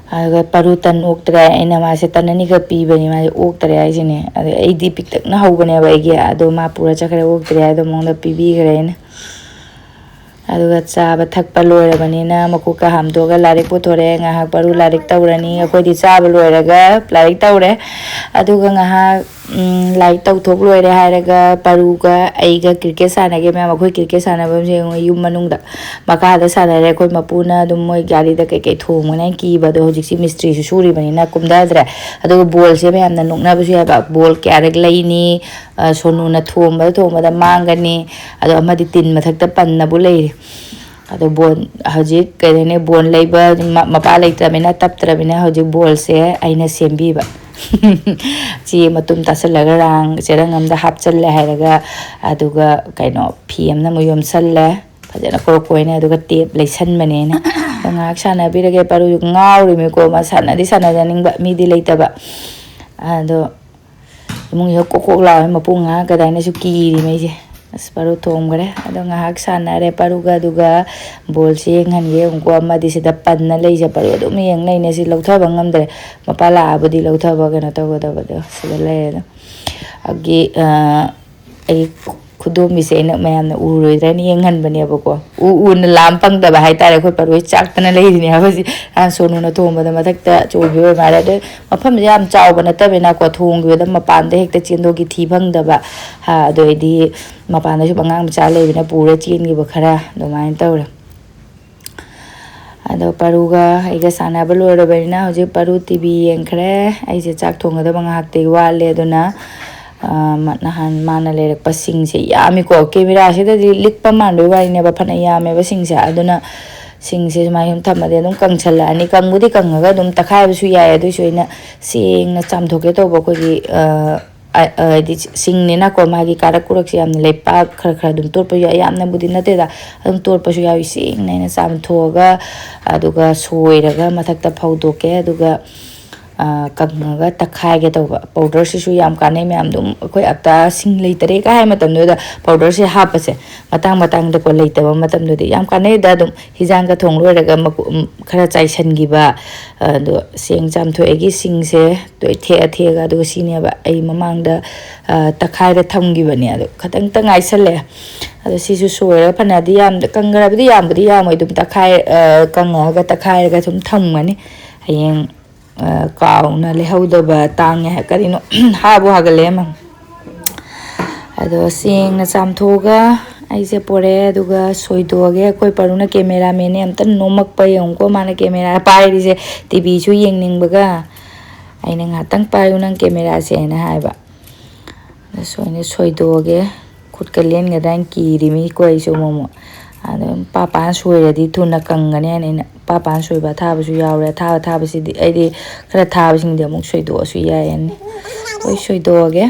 ꯑꯗꯨꯒ ꯄꯔꯨ ꯇꯟ ꯑꯣꯛꯇ꯭ꯔꯦ꯫ ꯑꯩꯅ ꯃꯥꯁꯦ ꯇꯟ ꯑꯅꯤꯈꯛ ꯄꯤꯕꯅꯤ, ꯃꯥꯁꯦ ꯑꯣꯛꯇ꯭ꯔꯦ ꯍꯥꯏꯁꯤꯅꯦ꯫ ꯑꯗꯩ ꯑꯩꯗꯤ ꯄꯤꯛꯇꯛꯅ ꯍꯧꯕꯅꯦꯕ ꯑꯩꯒꯤ, ꯑꯗꯣ ꯃꯥ ꯄꯨꯔ ꯆꯠꯈ꯭ꯔꯦ, ꯑꯣꯛꯇ꯭ꯔꯦ ꯍꯥꯏꯗꯣ ꯃꯉꯣꯟꯗ ꯄꯤꯕꯤꯈ꯭ꯔꯦ ꯑꯩꯅ꯫ ꯑꯗꯨꯒ ꯆꯥꯕ ꯊꯛꯄ ꯂꯣꯏꯔꯕꯅꯤꯅ ꯃꯈꯨꯠꯀ ꯍꯥꯝꯗꯣꯛꯑꯒ ꯂꯥꯏꯔꯤꯛ ꯄꯨꯊꯣꯔꯛꯑꯦ꯫ ꯉꯥꯏꯍꯥꯛ ꯄꯔꯨ ꯂꯥꯏꯔꯤꯛ ꯇꯧꯔꯅꯤ꯫ ꯑꯩꯈꯣꯏꯗꯤ ꯆꯥꯕ ꯂꯣꯏꯔꯒ ꯂꯥꯏꯔꯤꯛ ꯇꯧꯔꯦ꯫ ꯑꯗꯨꯒ ꯉꯥꯏꯍꯥꯛ, ꯎꯝ, ꯂꯥꯏꯔꯤꯛ ꯇꯧꯊꯣꯛ ꯂꯣꯏꯔꯦ ꯍꯥꯏꯔꯒ ꯄꯔꯨꯒ ꯑꯩꯒ cricket ꯁꯥꯟꯅꯒꯦ ꯃꯌꯥꯝ꯫ ꯑꯩꯈꯣꯏ cricket ꯁꯥꯟꯅꯐꯝꯁꯦ ꯌꯦꯡꯉꯣ, ꯌꯨꯝ ꯃꯅꯨꯡꯗ꯫ ꯃꯈꯥꯗ ꯁꯥꯟꯅꯔꯦ꯫ ꯑꯩꯈꯣꯏ ꯃꯄꯨꯅ ꯑꯗꯨꯝ ꯃꯣꯏ ꯒꯥꯔꯤꯗ ꯀꯩꯀꯩ ꯊꯣꯡꯕꯅ ꯀꯤꯕ꯫ ꯑꯗꯣ ꯍꯧꯖꯤꯛꯁꯤ ꯃꯤꯁꯇ꯭ꯔꯤꯁꯨ ꯁꯨꯔꯤꯕꯅꯤꯅ ꯀꯨꯝꯊꯗ꯭ꯔꯦ꯫ ꯑꯗꯨꯒ ꯕꯣꯜꯁꯦ ꯃꯌꯥꯝꯅ ꯅꯣꯛꯅꯕꯁꯨ ꯌꯥꯏꯕ꯫ ꯕꯣꯜ ꯀꯌꯥꯔꯛ ꯂꯩꯅꯤ, ꯑ, ꯁꯣꯅꯨꯅ ꯊꯣꯝꯕꯗ ꯊꯣꯝꯕꯗ ꯃꯥꯡꯒꯅꯤ꯫ ꯑꯗꯣ ꯑꯃꯗꯤ ꯇꯤꯟ ꯃꯊꯛꯇ ꯄꯟꯅꯕꯨ ꯂꯩꯔꯤ꯫ ꯑꯗꯣ ꯕꯣꯜ ꯍꯧꯖꯤꯛ ꯀꯩ ꯍꯥꯏꯅꯤ, ꯕꯣꯜ ꯂꯩꯕ ꯃ-, ꯃꯄꯥ ꯂꯩꯇ꯭ꯔꯕꯅꯤꯅ, ꯇꯞꯇ꯭ꯔꯕꯅꯤꯅ ꯍꯧꯖꯤꯛ ꯕꯣꯜꯁꯦ ꯑꯩꯅ ꯁꯦꯝꯕꯤꯕ꯫ ꯆꯦ ꯃꯇꯨꯝ ꯇꯥꯁꯜꯂꯒ ꯔꯥꯡ ꯆꯦꯔꯪ ꯑꯃꯗ ꯍꯥꯞꯆꯜꯂꯦ ꯍꯥꯏꯔꯒ, ꯑꯗꯨꯒ ꯀꯩꯅꯣ ꯐꯤ ꯑꯃꯅ ꯑꯃꯨꯛ ꯌꯣꯝꯁꯜꯂꯦ꯫ ꯐꯖꯅ ꯀꯣꯔꯣꯛ ꯀꯣꯏꯅ, ꯑꯗꯨꯒ ꯇꯦꯞ ꯂꯩꯁꯟꯕꯅꯦ ꯑꯩꯅ꯫ ꯑꯗꯣ ꯉꯥꯏꯍꯥꯛ ꯁꯥꯟꯅꯕꯤꯔꯒꯦ꯫ ꯄꯔꯨ ꯉꯥꯎꯔꯤꯃꯤꯀꯣ, ꯃꯥ ꯁꯥꯟꯅꯗꯤ ꯁꯥꯟꯅꯖꯅꯤꯡꯕ, ꯃꯤꯗꯤ ꯂꯩꯇꯕ꯫ ꯑꯗꯣ ꯏꯃꯨꯡꯁꯤꯗ ꯀꯣꯛ ꯀꯣꯛ ꯂꯥꯎꯋꯦ, ꯃꯄꯨ ꯉꯥꯏꯍꯥꯛ ꯀꯗꯥꯏꯅꯁꯨ ꯀꯤꯔꯤꯃꯦ ꯑꯩꯁꯦ꯫ ꯑꯁ, ꯄꯔꯨ ꯊꯣꯝꯈ꯭ꯔꯦ꯫ ꯑꯗꯣ ꯉꯥꯏꯍꯥꯛ ꯁꯥꯟꯅꯔꯦ ꯄꯔꯨꯒ, ꯑꯗꯨꯒ ꯕꯣꯜꯁꯦ ꯌꯦꯡꯍꯟꯒꯦ꯫ ꯑꯃꯨꯛꯀꯣ ꯑꯃꯗꯤ ꯁꯤꯗ ꯄꯟꯅ ꯂꯩꯁꯦ, ꯄꯔꯨ ꯑꯗꯨꯝ ꯌꯦꯡ ꯂꯩꯅꯦ꯫ ꯁꯤ ꯂꯧꯊꯕ ꯉꯝꯗ꯭ꯔꯦ꯫ ꯃꯄꯥ ꯂꯥꯛꯑꯕꯨꯗꯤ ꯂꯧꯊꯕ ꯀꯩꯅꯣ ꯇꯧꯒꯗꯕꯗꯣ ꯁꯤꯗ ꯂꯩꯔꯦ ꯑꯗꯣ꯫ ꯑꯩꯒꯤ, ꯑ, ꯑꯩ ꯈꯨꯗꯣꯝꯕꯤꯁꯦ ꯑꯩꯅ ꯃꯌꯥꯝꯅ ꯎꯔꯣꯏꯗ꯭ꯔꯅ ꯌꯦꯡꯍꯟꯕꯅꯦꯕꯀꯣ꯫ ꯎ ꯎꯅ ꯂꯥꯝ ꯐꯪꯗꯕ ꯍꯥꯏꯇꯥꯔꯦ꯫ ꯑꯩꯈꯣꯏ ꯄꯔꯣꯏ ꯆꯥꯛꯇꯅ ꯂꯩꯔꯤꯅꯦ ꯍꯥꯏꯕꯁꯤ꯫ ꯑ, ꯁꯣꯅꯨꯅ ꯊꯣꯡꯕꯗ ꯃꯊꯛꯇ ꯆꯣꯏꯕꯤ ꯑꯣꯏ ꯃꯥꯜꯂꯦ꯫ ꯑꯗꯩ ꯃꯐꯝꯁꯦ ꯌꯥꯝ ꯆꯥꯎꯕ ꯅꯠꯇꯕꯅꯤꯅꯀꯣ, ꯊꯣꯡꯈꯤꯕꯗ ꯃꯄꯥꯟꯗ ꯍꯦꯛꯇ ꯆꯦꯟꯗꯣꯛꯈꯤ ꯊꯤ ꯐꯪꯗꯕ꯫ ꯑ, ꯑꯗꯨ ꯑꯣꯏꯗꯤ ꯃꯄꯥꯟꯗꯁꯨ ꯑꯉꯥꯡ ꯃꯆꯥ ꯂꯩꯕꯅ ꯄꯨꯔ ꯆꯦꯟꯈꯤꯕ ꯈꯔ ꯑꯗꯨꯃꯥꯏꯅ ꯇꯧꯔꯦ꯫ ꯑꯗꯣ ꯄꯔꯨꯒ ꯑꯩꯒ ꯁꯥꯟꯅꯕ ꯂꯣꯏꯔꯕꯅꯤꯅ ꯍꯧꯖꯤꯛ ꯄꯔꯨ ꯇꯤ ꯚꯤ ꯌꯦꯡꯈ꯭ꯔꯦ꯫ ꯑꯩꯁꯦ ꯆꯥꯛ ꯊꯣꯡꯒꯗꯕ ꯉꯥꯏꯍꯥꯛꯇꯤ ꯋꯥꯠꯂꯦ꯫ ꯑꯗꯨꯅ, ꯑ, ꯃ-, ꯅꯍꯥꯟ ꯃꯥꯅ ꯂꯩꯔꯛꯄ ꯁꯤꯡꯁꯦ ꯌꯥꯝꯃꯤꯀꯣ꯫ ꯀꯦꯃꯦꯔꯥꯁꯤꯗꯗꯤ ꯂꯤꯛꯄ ꯃꯥꯟꯕꯒꯤ ꯋꯥꯔꯤꯅꯦꯕ, ꯐꯅ ꯌꯥꯝꯃꯦꯕ ꯁꯤꯡꯁꯦ꯫ ꯑꯗꯨꯅ ꯁꯤꯡꯁꯦ ꯁꯨꯃꯥꯏꯅ ꯁꯨꯝ ꯊꯝꯃꯗꯤ ꯑꯗꯨꯝ ꯀꯪꯁꯜꯂꯛꯑꯅꯤ꯫ ꯀꯪꯕꯨꯗꯤ ꯀꯪꯉꯒ ꯑꯗꯨꯝ ꯇꯛꯈꯥꯏꯕꯁꯨ ꯌꯥꯏ꯫ ꯑꯗꯨꯏꯁꯨ ꯑꯩꯅ ꯁꯦꯡꯅ ꯆꯥꯝꯊꯣꯛꯀꯦ ꯇꯧꯕ꯫ ꯑꯩꯈꯣꯏꯒꯤ, ꯑ, ꯑ, ꯑ, ꯍꯥꯏꯗꯤ ꯁꯤꯡꯅꯤꯅꯀꯣ, ꯃꯥꯒꯤ ꯀꯥꯔꯛ ꯀꯨꯔꯛꯁꯦ ꯌꯥꯝꯅ ꯂꯩꯄꯥꯛ ꯈꯔ ꯈꯔ ꯑꯗꯨꯝ ꯇꯣꯠꯄ ꯌꯥꯏ, ꯌꯥꯝꯅꯕꯨꯗꯤ ꯅꯠꯇꯦꯗ, ꯑꯗꯨꯝ ꯇꯣꯠꯄꯁꯨ ꯌꯥꯎꯏ꯫ ꯁꯦꯡꯅ ꯑꯩꯅ ꯆꯥꯝꯊꯣꯛꯑꯒ, ꯑꯗꯨꯒ ꯁꯣꯏꯔꯒ ꯃꯊꯛꯇ ꯐꯧꯗꯣꯛꯀꯦ꯫ ꯑꯗꯨꯒ, ꯑ, ꯀꯪꯉꯒ ꯇꯛꯈꯥꯏꯒꯦ ꯇꯧꯕ꯫ ꯄꯥꯎꯗꯔꯁꯤꯁꯨ ꯌꯥꯝ ꯀꯥꯟꯅꯩ ꯃꯌꯥꯝ꯫ ꯑꯗꯨꯝ ꯑꯩꯈꯣꯏ ꯍꯞꯇꯥ ꯁꯤꯡ ꯂꯩꯇꯔꯦ ꯀꯥꯏ ꯍꯥꯏ ꯃꯇꯝꯗꯨꯗ ꯄꯥꯎꯗꯔꯁꯦ ꯍꯥꯞꯄꯁꯦ, ꯃꯇꯥꯡ ꯃꯇꯥꯡꯗꯀꯣ, ꯂꯩꯇꯕ ꯃꯇꯝꯗꯗꯤ ꯌꯥꯝ ꯀꯥꯟꯅꯩꯗ꯫ ꯑꯗꯨꯝ ꯍꯤꯟꯖꯥꯡꯒ ꯊꯣꯡ ꯂꯣꯏꯔꯒ ꯃꯀꯨ-, ꯎꯝ, ꯈꯔ ꯆꯥꯏꯁꯤꯟꯈꯤꯕ꯫ ꯑꯗꯣ ꯁꯦꯡ ꯆꯥꯝꯊꯣꯛꯑꯒꯤ ꯁꯤꯡꯁꯦ ꯂꯣꯏ ꯊꯦꯛꯑ ꯊꯦꯛꯑꯒ, ꯑꯗꯨꯒ ꯁꯤꯅꯦꯕ ꯑꯩ ꯃꯃꯥꯡꯗ, ꯑ, ꯇꯛꯈꯥꯏꯔ ꯊꯝꯈꯤꯕꯅꯦ꯫ ꯑꯗꯣ ꯈꯇꯪꯇ ꯉꯥꯏꯁꯜꯂꯛꯑꯦ꯫ ꯑꯗꯣ ꯁꯤꯁꯨ ꯁꯣꯏꯔꯒ ꯐꯅꯗꯤ ꯌꯥꯝ ꯀꯪꯈ꯭ꯔꯕꯗꯤ ꯌꯥꯝꯕꯨꯗꯤ ꯌꯥꯝꯃꯣꯏ꯫ ꯑꯗꯨꯝ ꯇꯛꯈꯥꯏ, ꯑ, ꯀꯪꯉꯛꯑꯒ ꯇꯛꯈꯥꯏꯔꯒ ꯁꯨꯝ ꯊꯝꯒꯅꯤ꯫ ꯍꯌꯦꯡ, ꯑ, ꯀꯥꯎꯅ ꯂꯩꯍꯧꯗꯕ ꯇꯥꯡꯉꯦ ꯍꯥꯏ-, ꯀꯔꯤꯅꯣ, ꯍꯥꯕꯨ ꯍꯥꯒꯠꯂꯦ ꯑꯃ꯫ ꯑꯗꯣ ꯁꯦꯡꯅ ꯆꯥꯝꯊꯣꯛꯑꯒ ꯑꯩꯁꯦ ꯄꯣꯔꯛꯑꯦ, ꯑꯗꯨꯒ ꯁꯣꯏꯗꯣꯛꯑꯒꯦ꯫ ꯑꯩꯈꯣꯏ ꯄꯔꯨꯅ ꯀꯦꯃꯦꯔꯥꯃꯦꯟꯅꯦ, ꯑꯝꯇ ꯅꯣꯝꯃꯛꯄ ꯌꯦꯡꯉꯨꯀꯣ꯫ ꯃꯥꯅ ꯀꯦꯃꯦꯔꯥ ꯄꯥꯏꯔꯤꯁꯦ, ꯇꯤ ꯚꯤꯁꯨ ꯌꯦꯡꯅꯤꯡꯕꯒ꯫ ꯑꯩꯅ, "ꯉꯥꯛꯇꯪ ꯄꯥꯏꯌꯨ ꯅꯪ ꯀꯦꯃꯦꯔꯥꯁꯦꯅ" ꯍꯥꯏꯕ꯫ ꯑꯗ ꯁꯣꯏꯅ ꯁꯣꯏꯗꯣꯛꯑꯒꯦ꯫ ꯈꯨꯠꯀ ꯂꯦꯟꯒꯗ꯭ꯔꯥ ꯍꯥꯏꯅ ꯀꯤꯔꯤꯃꯤ ꯀꯣ ꯑꯩꯁꯨ ꯑꯃꯨꯛ ꯑꯃꯨꯛ꯫ ꯑꯗꯣ ꯄꯥ ꯄꯥꯅ ꯁꯣꯏꯔꯗꯤ ꯊꯨꯅ ꯀꯪꯒꯅꯤ ꯍꯥꯏꯅ ꯑꯩꯅ ꯄꯥ ꯄꯥꯅ ꯁꯣꯏꯕ ꯑꯊꯥꯕꯁꯨ ꯌꯥꯎꯔꯦ꯫ ꯑꯊꯥꯕ ꯑꯊꯥꯕꯁꯤꯗꯤ ꯑꯩꯗꯤ ꯈꯔ ꯊꯥꯕꯁꯤꯡꯗꯤ ꯑꯃꯨꯛ ꯁꯣꯏꯗꯣꯛꯑꯁꯨ ꯌꯥꯏ ꯍꯥꯏꯅꯤ꯫ ꯍꯣꯏ, ꯁꯣꯏꯗꯣꯛꯑꯒꯦ꯫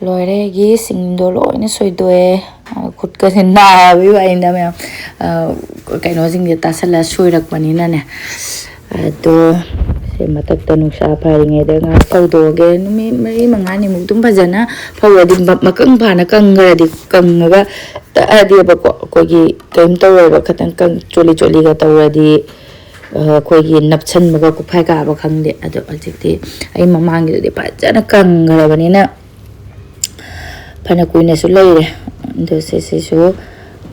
ꯂꯣꯏꯔꯦ, ꯑꯩꯒꯤ ꯁꯤꯡꯗꯣ ꯂꯣꯏꯅ ꯁꯣꯏꯗꯣꯛꯑꯦ꯫ ꯑ, ꯈꯨꯠꯀꯁꯦ ꯅꯥꯕꯒꯤ ꯋꯥꯅꯤꯗ ꯃꯌꯥꯝ꯫ ꯑ, ꯀꯩꯅꯣꯁꯤꯡꯁꯦ ꯇꯥꯁꯜꯂ ꯁꯣꯏꯔꯛꯄꯅꯤꯅꯅꯦ꯫ ꯑꯗꯣ ꯃꯊꯛꯇ ꯅꯨꯡꯁꯥ ꯐꯔꯤꯉꯩꯗ ꯉꯥꯏꯍꯥꯛ ꯐꯧꯗꯣꯛꯑꯒꯦ꯫ ꯅꯨꯃꯤꯠ ꯃꯔꯤ ꯃꯉꯥꯅꯤꯃꯨꯛ ꯑꯗꯨꯝ ꯐꯖꯅ ꯐꯧꯔꯗꯤ, ꯃ-, ꯃꯀꯪ ꯐꯥꯅ ꯀꯪꯈ꯭ꯔꯗꯤ ꯀꯪꯉꯒ ꯇꯛꯑꯗꯤꯕꯀꯣ, ꯑꯩꯈꯣꯏꯒꯤ ꯀꯔꯤꯝ ꯇꯧꯔꯣꯏꯕ꯫ ꯈꯤꯇꯪ ꯀꯪ-, ꯆꯣꯠꯂꯤ ꯆꯣꯠꯂꯤꯒ ꯇꯧꯔꯗꯤ, ꯑ, ꯑꯩꯈꯣꯏꯒꯤ ꯅꯞꯁꯟꯕꯒ ꯀꯨꯞꯐꯥꯏ ꯀꯥꯕ ꯈꯪꯗꯦ꯫ ꯑꯗꯣ ꯍꯧꯖꯤꯛꯇꯤ ꯑꯩ ꯃꯃꯥꯡꯒꯤꯗꯨꯗꯤ ꯐꯖꯅ ꯀꯪꯈ꯭ꯔꯕꯅꯤꯅ ꯐꯅ ꯀꯨꯏꯅꯁꯨ ꯂꯩꯔꯦ꯫ ꯑꯗꯣ ꯁꯤꯁꯤꯁꯨ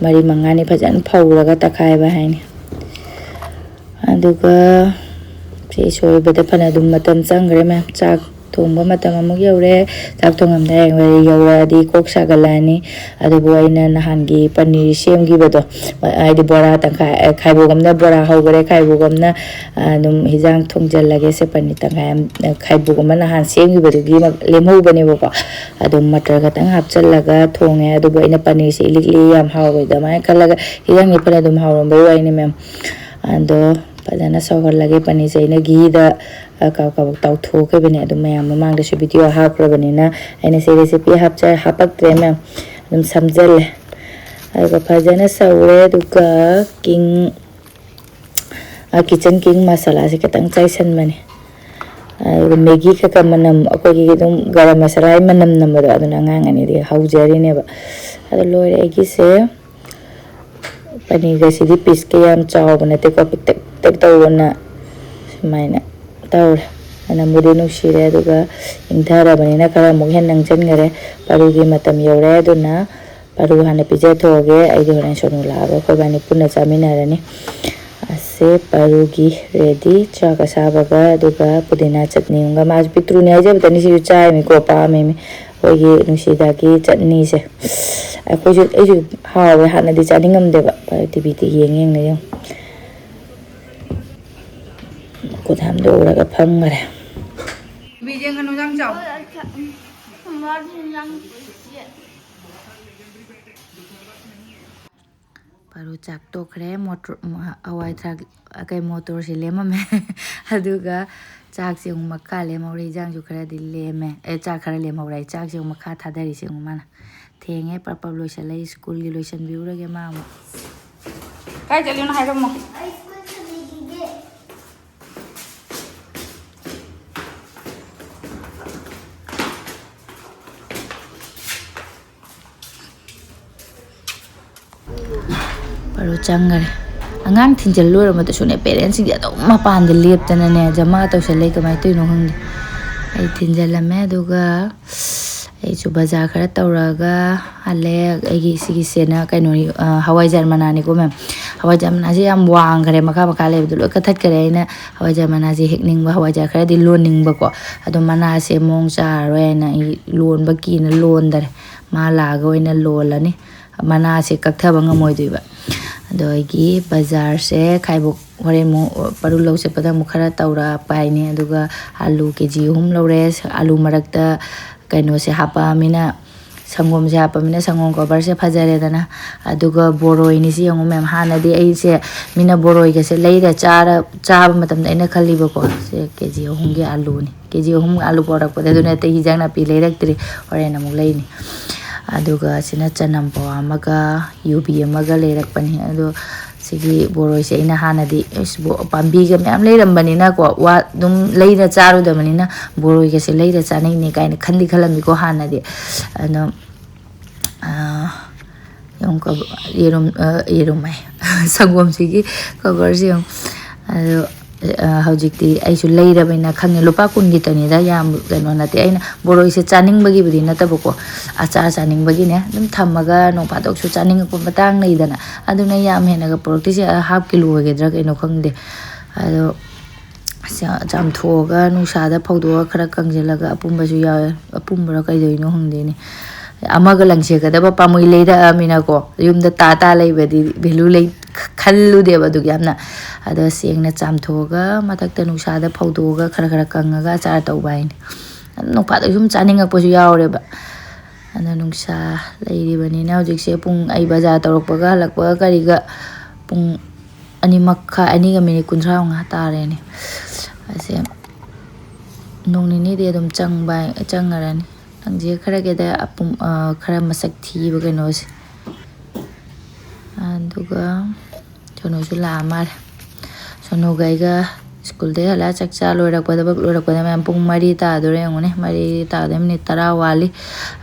ꯃꯔꯤ ꯃꯉꯥꯅꯤ ꯐꯖꯅ ꯐꯧꯔꯒ ꯇꯛꯈꯥꯏꯕ ꯍꯥꯏꯅꯤ꯫ ꯑꯗꯨꯒ ꯁꯤ ꯁꯣꯏꯕꯗ ꯐꯅ ꯑꯗꯨꯝ ꯃꯇꯝ ꯆꯪꯈ꯭ꯔꯦ ꯃꯌꯥꯝ꯫ ꯆꯥꯛ ꯊꯣꯡꯕ ꯃꯇꯝ ꯑꯃꯨꯛ ꯌꯧꯔꯦ꯫ ꯆꯥꯛ ꯊꯣꯡꯉꯝꯗꯥꯏ ꯌꯧꯔꯛꯑꯗꯤ ꯀꯣꯛ ꯁꯥꯒꯠꯂꯛꯑꯅꯤ꯫ ꯑꯗꯨꯕꯨ ꯑꯩꯅ ꯅꯍꯥꯟꯒꯤ ꯄꯅꯤꯔ ꯁꯦꯝꯈꯤꯕꯗꯣ, ꯍꯥꯏꯗꯤ ꯕꯣꯔꯥ ꯇꯪꯈꯥꯏ, ꯈꯥꯏꯕꯣꯛ ꯑꯃꯅ ꯕꯣꯔꯥ ꯍꯧꯈ꯭ꯔꯦ, ꯈꯥꯏꯕꯣꯛ ꯑꯃꯅ, ꯑ, ꯑꯗꯨꯝ ꯍꯤꯟꯖꯥꯡ ꯊꯣꯡꯖꯤꯜꯂꯒꯦ꯫ ꯁꯦ ꯄꯅꯤꯔ ꯇꯪꯈꯥꯏ ꯑꯃ, ꯈꯥꯏꯕꯣꯛ ꯑꯃ ꯅꯍꯥꯟ ꯁꯦꯝꯈꯤꯕꯗꯨꯒꯤ ꯂꯦꯝꯍꯧꯕꯅꯦꯕꯀꯣ꯫ ꯑꯗꯨꯝ ꯃꯇꯔ ꯈꯛꯇꯪ ꯍꯥꯞꯆꯤꯜꯂꯒ ꯊꯣꯡꯉꯦ꯫ ꯑꯗꯨꯕꯨ ꯑꯩꯅ ꯄꯅꯤꯔꯁꯦ ꯏꯂꯤꯛ ꯂꯤꯛ ꯌꯥꯝ ꯍꯥꯎꯔꯣꯏ ꯑꯗꯨꯃꯥꯏꯅ ꯈꯜꯂꯒ, ꯍꯤꯟꯖꯥꯡꯁꯦ ꯐꯅ ꯑꯗꯨꯝ ꯍꯥꯎꯔꯝꯕꯩ ꯋꯥꯔꯤꯅꯤ ꯃꯌꯥꯝ꯫ ꯑꯗꯣ ꯐꯖꯅ ꯁꯧꯍꯜꯂꯒꯦ꯫ ꯄꯅꯤꯔꯁꯦ ꯑꯩꯅ ꯘꯤꯗ, ꯑ, ꯀꯕꯛ ꯀꯕꯛ ꯇꯥꯎꯊꯣꯛꯈꯤꯕꯅꯦ꯫ ꯑꯗꯨꯝ ꯃꯌꯥꯝ ꯃꯃꯥꯡꯗꯁꯨ ꯚꯤꯗꯤꯑꯣ ꯍꯥꯞꯈ꯭ꯔꯕꯅꯤꯅ ꯑꯩꯅ ꯁꯤ ꯔꯦꯁꯤꯄꯤ ꯍꯥꯞꯆ-, ꯍꯥꯄꯛꯇ꯭ꯔꯦ ꯃꯌꯥꯝ꯫ ꯑꯗꯨꯝ ꯁꯝꯖꯜꯂꯦ꯫ ꯑꯗꯨꯒ ꯐꯖꯅ ꯁꯧꯔꯦ꯫ ꯑꯗꯨꯒ ꯀꯤꯡ, ꯑ, ꯀꯤꯆꯟ ꯀꯤꯡ ꯃꯁꯥꯂꯥꯁꯦ ꯈꯤꯇꯪ ꯆꯥꯏꯁꯟꯕꯅꯦ꯫ ꯑꯗꯨꯒ ꯃꯦꯒꯤ ꯈꯛ ꯈꯛ ꯃꯅꯝ, ꯑꯩꯈꯣꯏꯒꯤ ꯑꯗꯨꯝ ꯒꯔꯝ ꯃꯁꯥꯂꯥꯒꯤ ꯃꯅꯝ ꯅꯝꯕꯗꯣ, ꯑꯗꯨꯅ ꯑꯉꯥꯡ ꯑꯅꯤꯗꯤ ꯍꯧꯖꯔꯤꯅꯦꯕ꯫ ꯑꯗꯣ ꯂꯣꯏꯔꯦ ꯑꯩꯒꯤꯁꯦ꯫ ꯄꯅꯤꯔꯒꯁꯤꯗꯤ ꯄꯤꯁꯀ ꯌꯥꯝ ꯆꯥꯎꯕ ꯅꯠꯇꯦꯀꯣ, ꯄꯤꯛꯇꯛ ꯄꯤꯛꯇꯛ ꯇꯧꯕꯅ ꯁꯨꯃꯥꯏꯅ ꯇꯧꯔꯦ꯫ ꯃꯅꯝꯕꯨꯗꯤ ꯅꯨꯡꯁꯤꯔꯦ, ꯑꯗꯨꯒ ꯏꯪꯊꯔꯕꯅꯤꯅ ꯈꯔ ꯑꯃꯨꯛ ꯍꯦꯟꯅ ꯅꯪꯁꯤꯟꯈꯔꯦ꯫ ꯄꯥꯔꯨꯒꯤ ꯃꯇꯝ ꯌꯧꯔꯦ, ꯑꯗꯨꯅ ꯄꯥꯔꯨ ꯍꯥꯟꯅ ꯄꯤꯖꯊꯣꯛꯑꯒꯦ꯫ ꯑꯩꯗꯤ ꯍꯣꯔꯦꯟ ꯁꯣꯅꯨ ꯂꯥꯛꯑꯒ ꯑꯩꯈꯣꯏꯕꯥꯅꯤ ꯄꯨꯟꯅ ꯆꯥꯃꯤꯟꯅꯔꯅꯤ꯫ ꯑꯁꯦ ꯄꯥꯔꯨꯒꯤ ꯔꯦꯗꯤ, ꯆꯥꯛ ꯑꯁꯥꯕꯒ ꯑꯗꯨꯒ ꯄꯨꯗꯤꯅꯥ ꯆꯠꯅꯤ ꯑꯃꯒ꯫ ꯃꯥꯁꯨ ꯄꯤꯛꯇ꯭ꯔꯨꯅꯦ ꯍꯥꯏꯖꯕꯗꯅꯤ, ꯁꯤꯁꯨ ꯆꯥꯏꯃꯤꯀꯣ, ꯄꯥꯝꯃꯤꯃꯤ꯫ ꯑꯩꯈꯣꯏꯒꯤ ꯅꯨꯡꯁꯤꯗꯥꯛꯀꯤ ꯆꯠꯅꯤꯁꯦ꯫ ꯑꯩꯈꯣꯏꯁꯨ, ꯑꯩꯁꯨ ꯍꯥꯎꯋꯦ, ꯍꯥꯟꯅꯗꯤ ꯆꯥꯅꯤꯡꯉꯝꯗꯦꯕ, ꯇꯤꯚꯤꯗ ꯌꯦꯡ ꯌꯦꯡꯅ ꯌꯦꯡꯉꯨ꯫ ꯃꯈꯨꯠ ꯍꯥꯝꯗꯣꯛꯎꯔꯒ ꯐꯝꯈꯔꯦ꯫ ꯕꯤꯖꯦꯟꯒ ꯅꯨꯡꯗꯥꯡ ꯆꯥꯎ꯫ ꯄꯥꯔꯨ ꯆꯥꯛ ꯇꯣꯛꯈ꯭ꯔꯦ꯫ ꯃꯣꯇꯣꯔ-, ꯍꯋꯥꯏ ꯊ꯭ꯔꯥꯛ, ꯀꯩ, ꯃꯣꯇꯣꯔꯁꯦ ꯂꯦꯝꯃꯝꯃꯦ꯫ ꯑꯗꯨꯒ ꯆꯥꯛꯁꯦ ꯑꯃꯨꯛ ꯃꯈꯥ ꯂꯦꯝꯍꯧꯔꯦ꯫ ꯏꯟꯖꯥꯡꯁꯨ ꯈꯔꯗꯤ ꯂꯦꯝꯃꯦ꯫ ꯑꯦ, ꯆꯥꯛ ꯈꯔ ꯂꯦꯝꯍꯧꯔꯦ꯫ ꯆꯥꯛꯁꯦ ꯑꯃꯨꯛ ꯃꯈꯥ ꯊꯥꯗꯔꯤꯁꯦ ꯑꯃꯨꯛ ꯃꯥꯅ꯫ ꯊꯦꯡꯉꯦ, ꯄꯞ ꯄꯞ ꯂꯣꯏꯁꯜꯂꯦ꯫ ꯁ꯭ꯀꯨꯜꯒꯤ ꯂꯣꯏꯁꯟꯕꯤꯔꯨꯔꯒꯦ ꯃꯥ ꯑꯃꯨꯛ꯫ ꯀꯥꯏ ꯆꯠꯂꯤꯅꯣ ꯍꯥꯏꯔꯝꯃꯣ꯫ ꯑꯩ ꯁ꯭ꯀꯨꯜ ꯆꯠꯂꯤꯗꯨꯗꯤ꯫ ꯄꯔꯨ ꯆꯪꯈꯔꯦ꯫ ꯑꯉꯥꯡ ꯊꯤꯟꯖꯜ ꯂꯣꯏꯔ ꯃꯇꯨꯡꯁꯨꯅꯦ, ꯄꯦꯔꯦꯟꯁꯁꯤꯡꯁꯦ ꯑꯗꯨꯝ ꯃꯄꯥꯟꯗ ꯂꯦꯞꯇꯅꯅꯦ, ꯖꯃꯥ ꯇꯧꯁꯜꯂꯦ꯫ ꯀꯃꯥꯏꯅ ꯇꯧꯔꯤꯅꯣ ꯈꯪꯗꯦ꯫ ꯑꯩ ꯊꯤꯟꯖꯜꯂꯝꯃꯦ, ꯑꯗꯨꯒ ꯑꯩꯁꯨ ꯕꯖꯥꯔ ꯈꯔ ꯇꯧꯔꯒ ꯍꯜꯂꯦ꯫ ꯑꯩꯒꯤ ꯁꯤꯒꯤꯁꯦꯅ ꯀꯩꯅꯣꯅꯤ, ꯑ, ꯍꯋꯥꯏꯖꯥꯔ ꯃꯅꯥꯅꯤꯀꯣ, ꯃꯦꯝ꯫ ꯍꯋꯥꯏꯖꯥꯔ ꯃꯅꯥꯁꯦ ꯌꯥꯝ ꯋꯥꯡꯈ꯭ꯔꯦ, ꯃꯈꯥ ꯃꯈꯥ ꯂꯩꯕꯗꯣ ꯂꯣꯏ ꯀꯛꯊꯠꯈꯔꯦ꯫ ꯑꯩꯅ ꯍꯋꯥꯏꯖꯥꯔ ꯃꯅꯥꯁꯦ ꯍꯦꯛꯅꯤꯡꯕ, ꯍꯋꯥꯏꯖꯥꯔ ꯈꯔꯗꯤ ꯂꯣꯟꯅꯤꯡꯕꯀꯣ, ꯑꯗꯣ ꯃꯅꯥꯁꯦ ꯃꯑꯣꯡ ꯆꯥꯔꯔꯣꯏ ꯍꯥꯏꯅ ꯑꯩ ꯂꯣꯟꯕ ꯀꯤꯅ ꯂꯣꯟꯗꯔꯦ꯫ ꯃꯥ ꯂꯥꯛꯑꯒ ꯑꯣꯏꯅ ꯂꯣꯜꯂꯅꯤ꯫ ꯃꯅꯥꯁꯦ ꯀꯛꯊꯕ ꯉꯝꯃꯣꯏꯗꯣꯏꯕ꯫ ꯑꯗꯣ ꯑꯩꯒꯤ ꯕꯖꯥꯔꯁꯦ ꯈꯥꯏꯕꯣꯛ ꯍꯣꯔꯦꯟ ꯑꯃꯨꯛ ꯄꯔꯨ ꯂꯧ ꯆꯠꯄꯗ ꯑꯃꯨꯛ ꯈꯔ ꯇꯧꯔꯛꯄ ꯍꯥꯏꯅꯤ꯫ ꯑꯗꯨꯒ ꯑꯥꯂꯨ ꯀꯦ ꯖꯤ ꯑꯍꯨꯝ ꯂꯧꯔꯦ꯫ ꯑꯥꯂꯨ ꯃꯔꯛꯇ ꯀꯩꯅꯣꯁꯦ ꯍꯥꯞꯄꯛꯑꯃꯤꯅ, ꯁꯪꯒꯣꯝꯁꯦ ꯍꯥꯞꯄꯃꯤꯅ ꯁꯪꯒꯣꯝ ꯀꯣꯕꯔꯁꯦ ꯐꯖꯔꯦꯗꯅ꯫ ꯑꯗꯨꯒ ꯕꯣꯔꯣꯏꯅꯤ ꯁꯤ ꯌꯦꯡꯉꯨ, ꯃꯦꯝ꯫ ꯍꯥꯟꯅꯗꯤ ꯑꯩꯁꯦ ꯃꯤꯅ ꯕꯣꯔꯣꯏꯒꯁꯦ ꯂꯩꯔ ꯆꯥꯔ, ꯆꯥꯕ ꯃꯇꯝꯗ ꯑꯩꯅ ꯈꯜꯂꯤꯕꯀꯣ, ꯁꯦ ꯀꯦ ꯖꯤ ꯑꯍꯨꯝꯒꯤ ꯑꯥꯂꯨꯅꯤ꯫ ꯀꯦ ꯖꯤ ꯑꯍꯨꯝ ꯑꯥꯂꯨ ꯄꯣꯔꯛꯄꯗ ꯑꯗꯨ ꯅꯠꯇꯦ, ꯍꯤꯟꯖꯥꯡ ꯅꯥꯄꯤ ꯂꯩꯔꯛꯇ꯭ꯔꯤ꯫ ꯍꯣꯔꯦꯟ ꯑꯃꯨꯛ ꯂꯩꯅꯤ꯫ ꯑꯗꯨꯒ ꯁꯤꯅ ꯆꯅꯝ ꯄꯋꯥ ꯑꯃꯒ ꯌꯨꯕꯤ ꯑꯃꯒ ꯂꯩꯔꯛꯄꯅꯤ꯫ ꯑꯗꯣ ꯁꯤꯒꯤ ꯕꯣꯔꯣꯏꯁꯦ ꯑꯩꯅ ꯍꯥꯟꯅꯗꯤ, "ꯑꯁ, ꯕꯣ-, ꯄꯥꯝꯕꯤꯒ ꯃꯌꯥꯝ ꯂꯩꯔꯝꯕꯅꯤꯅꯀꯣ, ꯋꯥ-, ꯑꯗꯨꯝ ꯂꯩꯔ ꯆꯥꯔꯨꯗꯕꯅꯤꯅ ꯕꯣꯔꯣꯏꯒꯁꯦ ꯂꯩꯔ ꯆꯥꯅꯩꯅꯦ" ꯀꯥꯏꯅ ꯈꯟꯗꯤ ꯈꯜꯂꯝꯃꯤꯀꯣ ꯍꯥꯟꯅꯗꯤ꯫ ꯑꯗꯣ, ꯑꯥ, ꯌꯦꯔꯨꯝ ꯀꯣ-, ꯌꯦꯔꯨꯝ, ꯑ, ꯌꯦꯔꯨꯝ ꯍꯥꯏ꯫ ꯁꯪꯒꯣꯝꯁꯤꯒꯤ ꯀꯣꯕꯔꯁꯤ ꯌꯦꯡꯉꯨ꯫ ꯑꯗꯣ, ꯑ, ꯍꯧꯖꯤꯛꯇꯤ ꯑꯩꯁꯨ ꯂꯩꯔꯕꯅꯤꯅ ꯈꯪꯉꯦ꯫ ꯂꯨꯄꯥ ꯀꯨꯟꯒꯤꯇꯅꯤꯗ, ꯌꯥꯝ ꯀꯩꯅꯣ ꯅꯠꯇꯦ꯫ ꯑꯩꯅ ꯕꯣꯔꯣꯏꯁꯦ ꯆꯥꯅꯤꯡꯕꯒꯤꯕꯨꯗꯤ ꯅꯠꯇꯕꯀꯣ, ꯑꯆꯥꯔ ꯆꯥꯅꯤꯡꯕꯒꯤꯅꯦ꯫ ꯑꯗꯨꯝ ꯊꯝꯃꯒ ꯅꯣꯡ ꯐꯥꯗꯣꯛꯁꯨ ꯆꯥꯅꯤꯡꯉꯛꯄ ꯃꯇꯥꯡ ꯂꯩꯗꯅ, ꯑꯗꯨꯅ ꯌꯥꯝ ꯍꯦꯟꯅꯒ ꯄꯨꯔꯛꯇꯣꯏꯁꯦ꯫ ꯑ, ꯍꯥꯞ ꯀꯤꯂꯣ ꯑꯣꯏꯒꯗ꯭ꯔꯥ ꯀꯩꯅꯣ ꯈꯪꯗꯦ꯫ ꯑꯗꯣ ꯆꯥ-, ꯆꯥꯝꯊꯣꯛꯑꯒ ꯅꯨꯡꯁꯥꯗ ꯐꯧꯗꯣꯛꯑꯒ ꯈꯔ ꯀꯪꯁꯤꯜꯂꯒ ꯑꯄꯨꯝꯕꯁꯨ ꯌꯥꯎꯋꯦ꯫ ꯑꯄꯨꯝꯕꯔꯣ ꯀꯩꯗꯧꯔꯤꯅꯣ ꯈꯪꯗꯦꯅꯦ꯫ ꯑꯃꯒ ꯂꯪꯁꯦꯒꯗꯕ ꯄꯥꯝꯃꯨꯏ, ꯂꯩꯔꯛꯑꯃꯤꯅꯀꯣ꯫ ꯌꯨꯝꯗ ꯇꯥ ꯇꯥ ꯂꯩꯕꯗꯤ ꯚꯦꯂꯨ ꯂꯩ, ꯈꯜꯂꯨꯗꯦꯕ ꯑꯗꯨꯒꯤ ꯌꯥꯝꯅ꯫ ꯑꯗꯣ ꯁꯦꯡꯅ ꯆꯥꯝꯊꯣꯛꯑꯒ ꯃꯊꯛꯇ ꯅꯨꯡꯁꯥꯗ ꯐꯧꯗꯣꯛꯑꯒ ꯈꯔ ꯈꯔ ꯀꯪꯉꯒ ꯑꯆꯥꯔ ꯇꯧꯕ ꯍꯥꯏꯅꯤ꯫ ꯑꯗꯨꯝ ꯅꯣꯡ ꯐꯥꯗꯣꯛ ꯁꯨꯝ ꯆꯥꯅꯤꯡꯉꯛꯄꯁꯨ ꯌꯥꯎꯔꯦꯕ꯫ ꯑꯗꯣ ꯅꯨꯡꯁꯥ ꯂꯩꯔꯤꯕꯅꯤꯅ ꯍꯧꯖꯤꯛꯁꯦ ꯄꯨꯡ, ꯑꯩ ꯕꯖꯥꯔ ꯇꯧꯔꯛꯄꯒ ꯍꯜꯂꯛꯄꯒ ꯀꯔꯤꯒ ꯄꯨꯡ ꯑꯅꯤ ꯃꯈꯥꯏ, ꯑꯅꯤꯒ ꯃꯤꯅꯤꯠ ꯀꯨꯟꯊ꯭ꯔꯥ ꯃꯉꯥ ꯇꯥꯔꯦꯅꯦ꯫ ꯑꯁꯦ ꯅꯣꯡ ꯅꯤꯅꯤꯗꯤ ꯑꯗꯨꯝ ꯆꯪꯕ, ꯆꯪꯉꯔꯅꯤ꯫ ꯂꯪꯁꯦ ꯈꯔꯒꯦꯗ ꯑꯄꯨꯝ-, ꯑ, ꯈꯔ ꯃꯁꯛ ꯊꯤꯕ ꯀꯩꯅꯣꯁꯦ꯫ ꯑꯗꯨꯒ ꯁꯣꯅꯨꯁꯨ ꯂꯥꯛꯑ ꯃꯥꯜꯂꯦ꯫ ꯁꯣꯅꯨꯒ ꯑꯩꯒ ꯁ꯭ꯀꯨꯜꯗꯒꯤ ꯍꯜꯂꯛꯑꯒ ꯆꯥꯛ ꯆꯥ ꯂꯣꯏꯔꯛꯄꯗ, ꯊꯕꯛ ꯂꯣꯏꯔꯛꯄꯗ ꯃꯌꯥꯝ ꯄꯨꯡ ꯃꯔꯤ ꯇꯥꯗꯣꯔꯦ ꯌꯦꯡꯉꯨꯅꯦ, ꯃꯔꯤ ꯇꯥꯕꯗ ꯃꯤꯅꯤꯠ ꯇꯔꯥ ꯋꯥꯠꯂꯤ꯫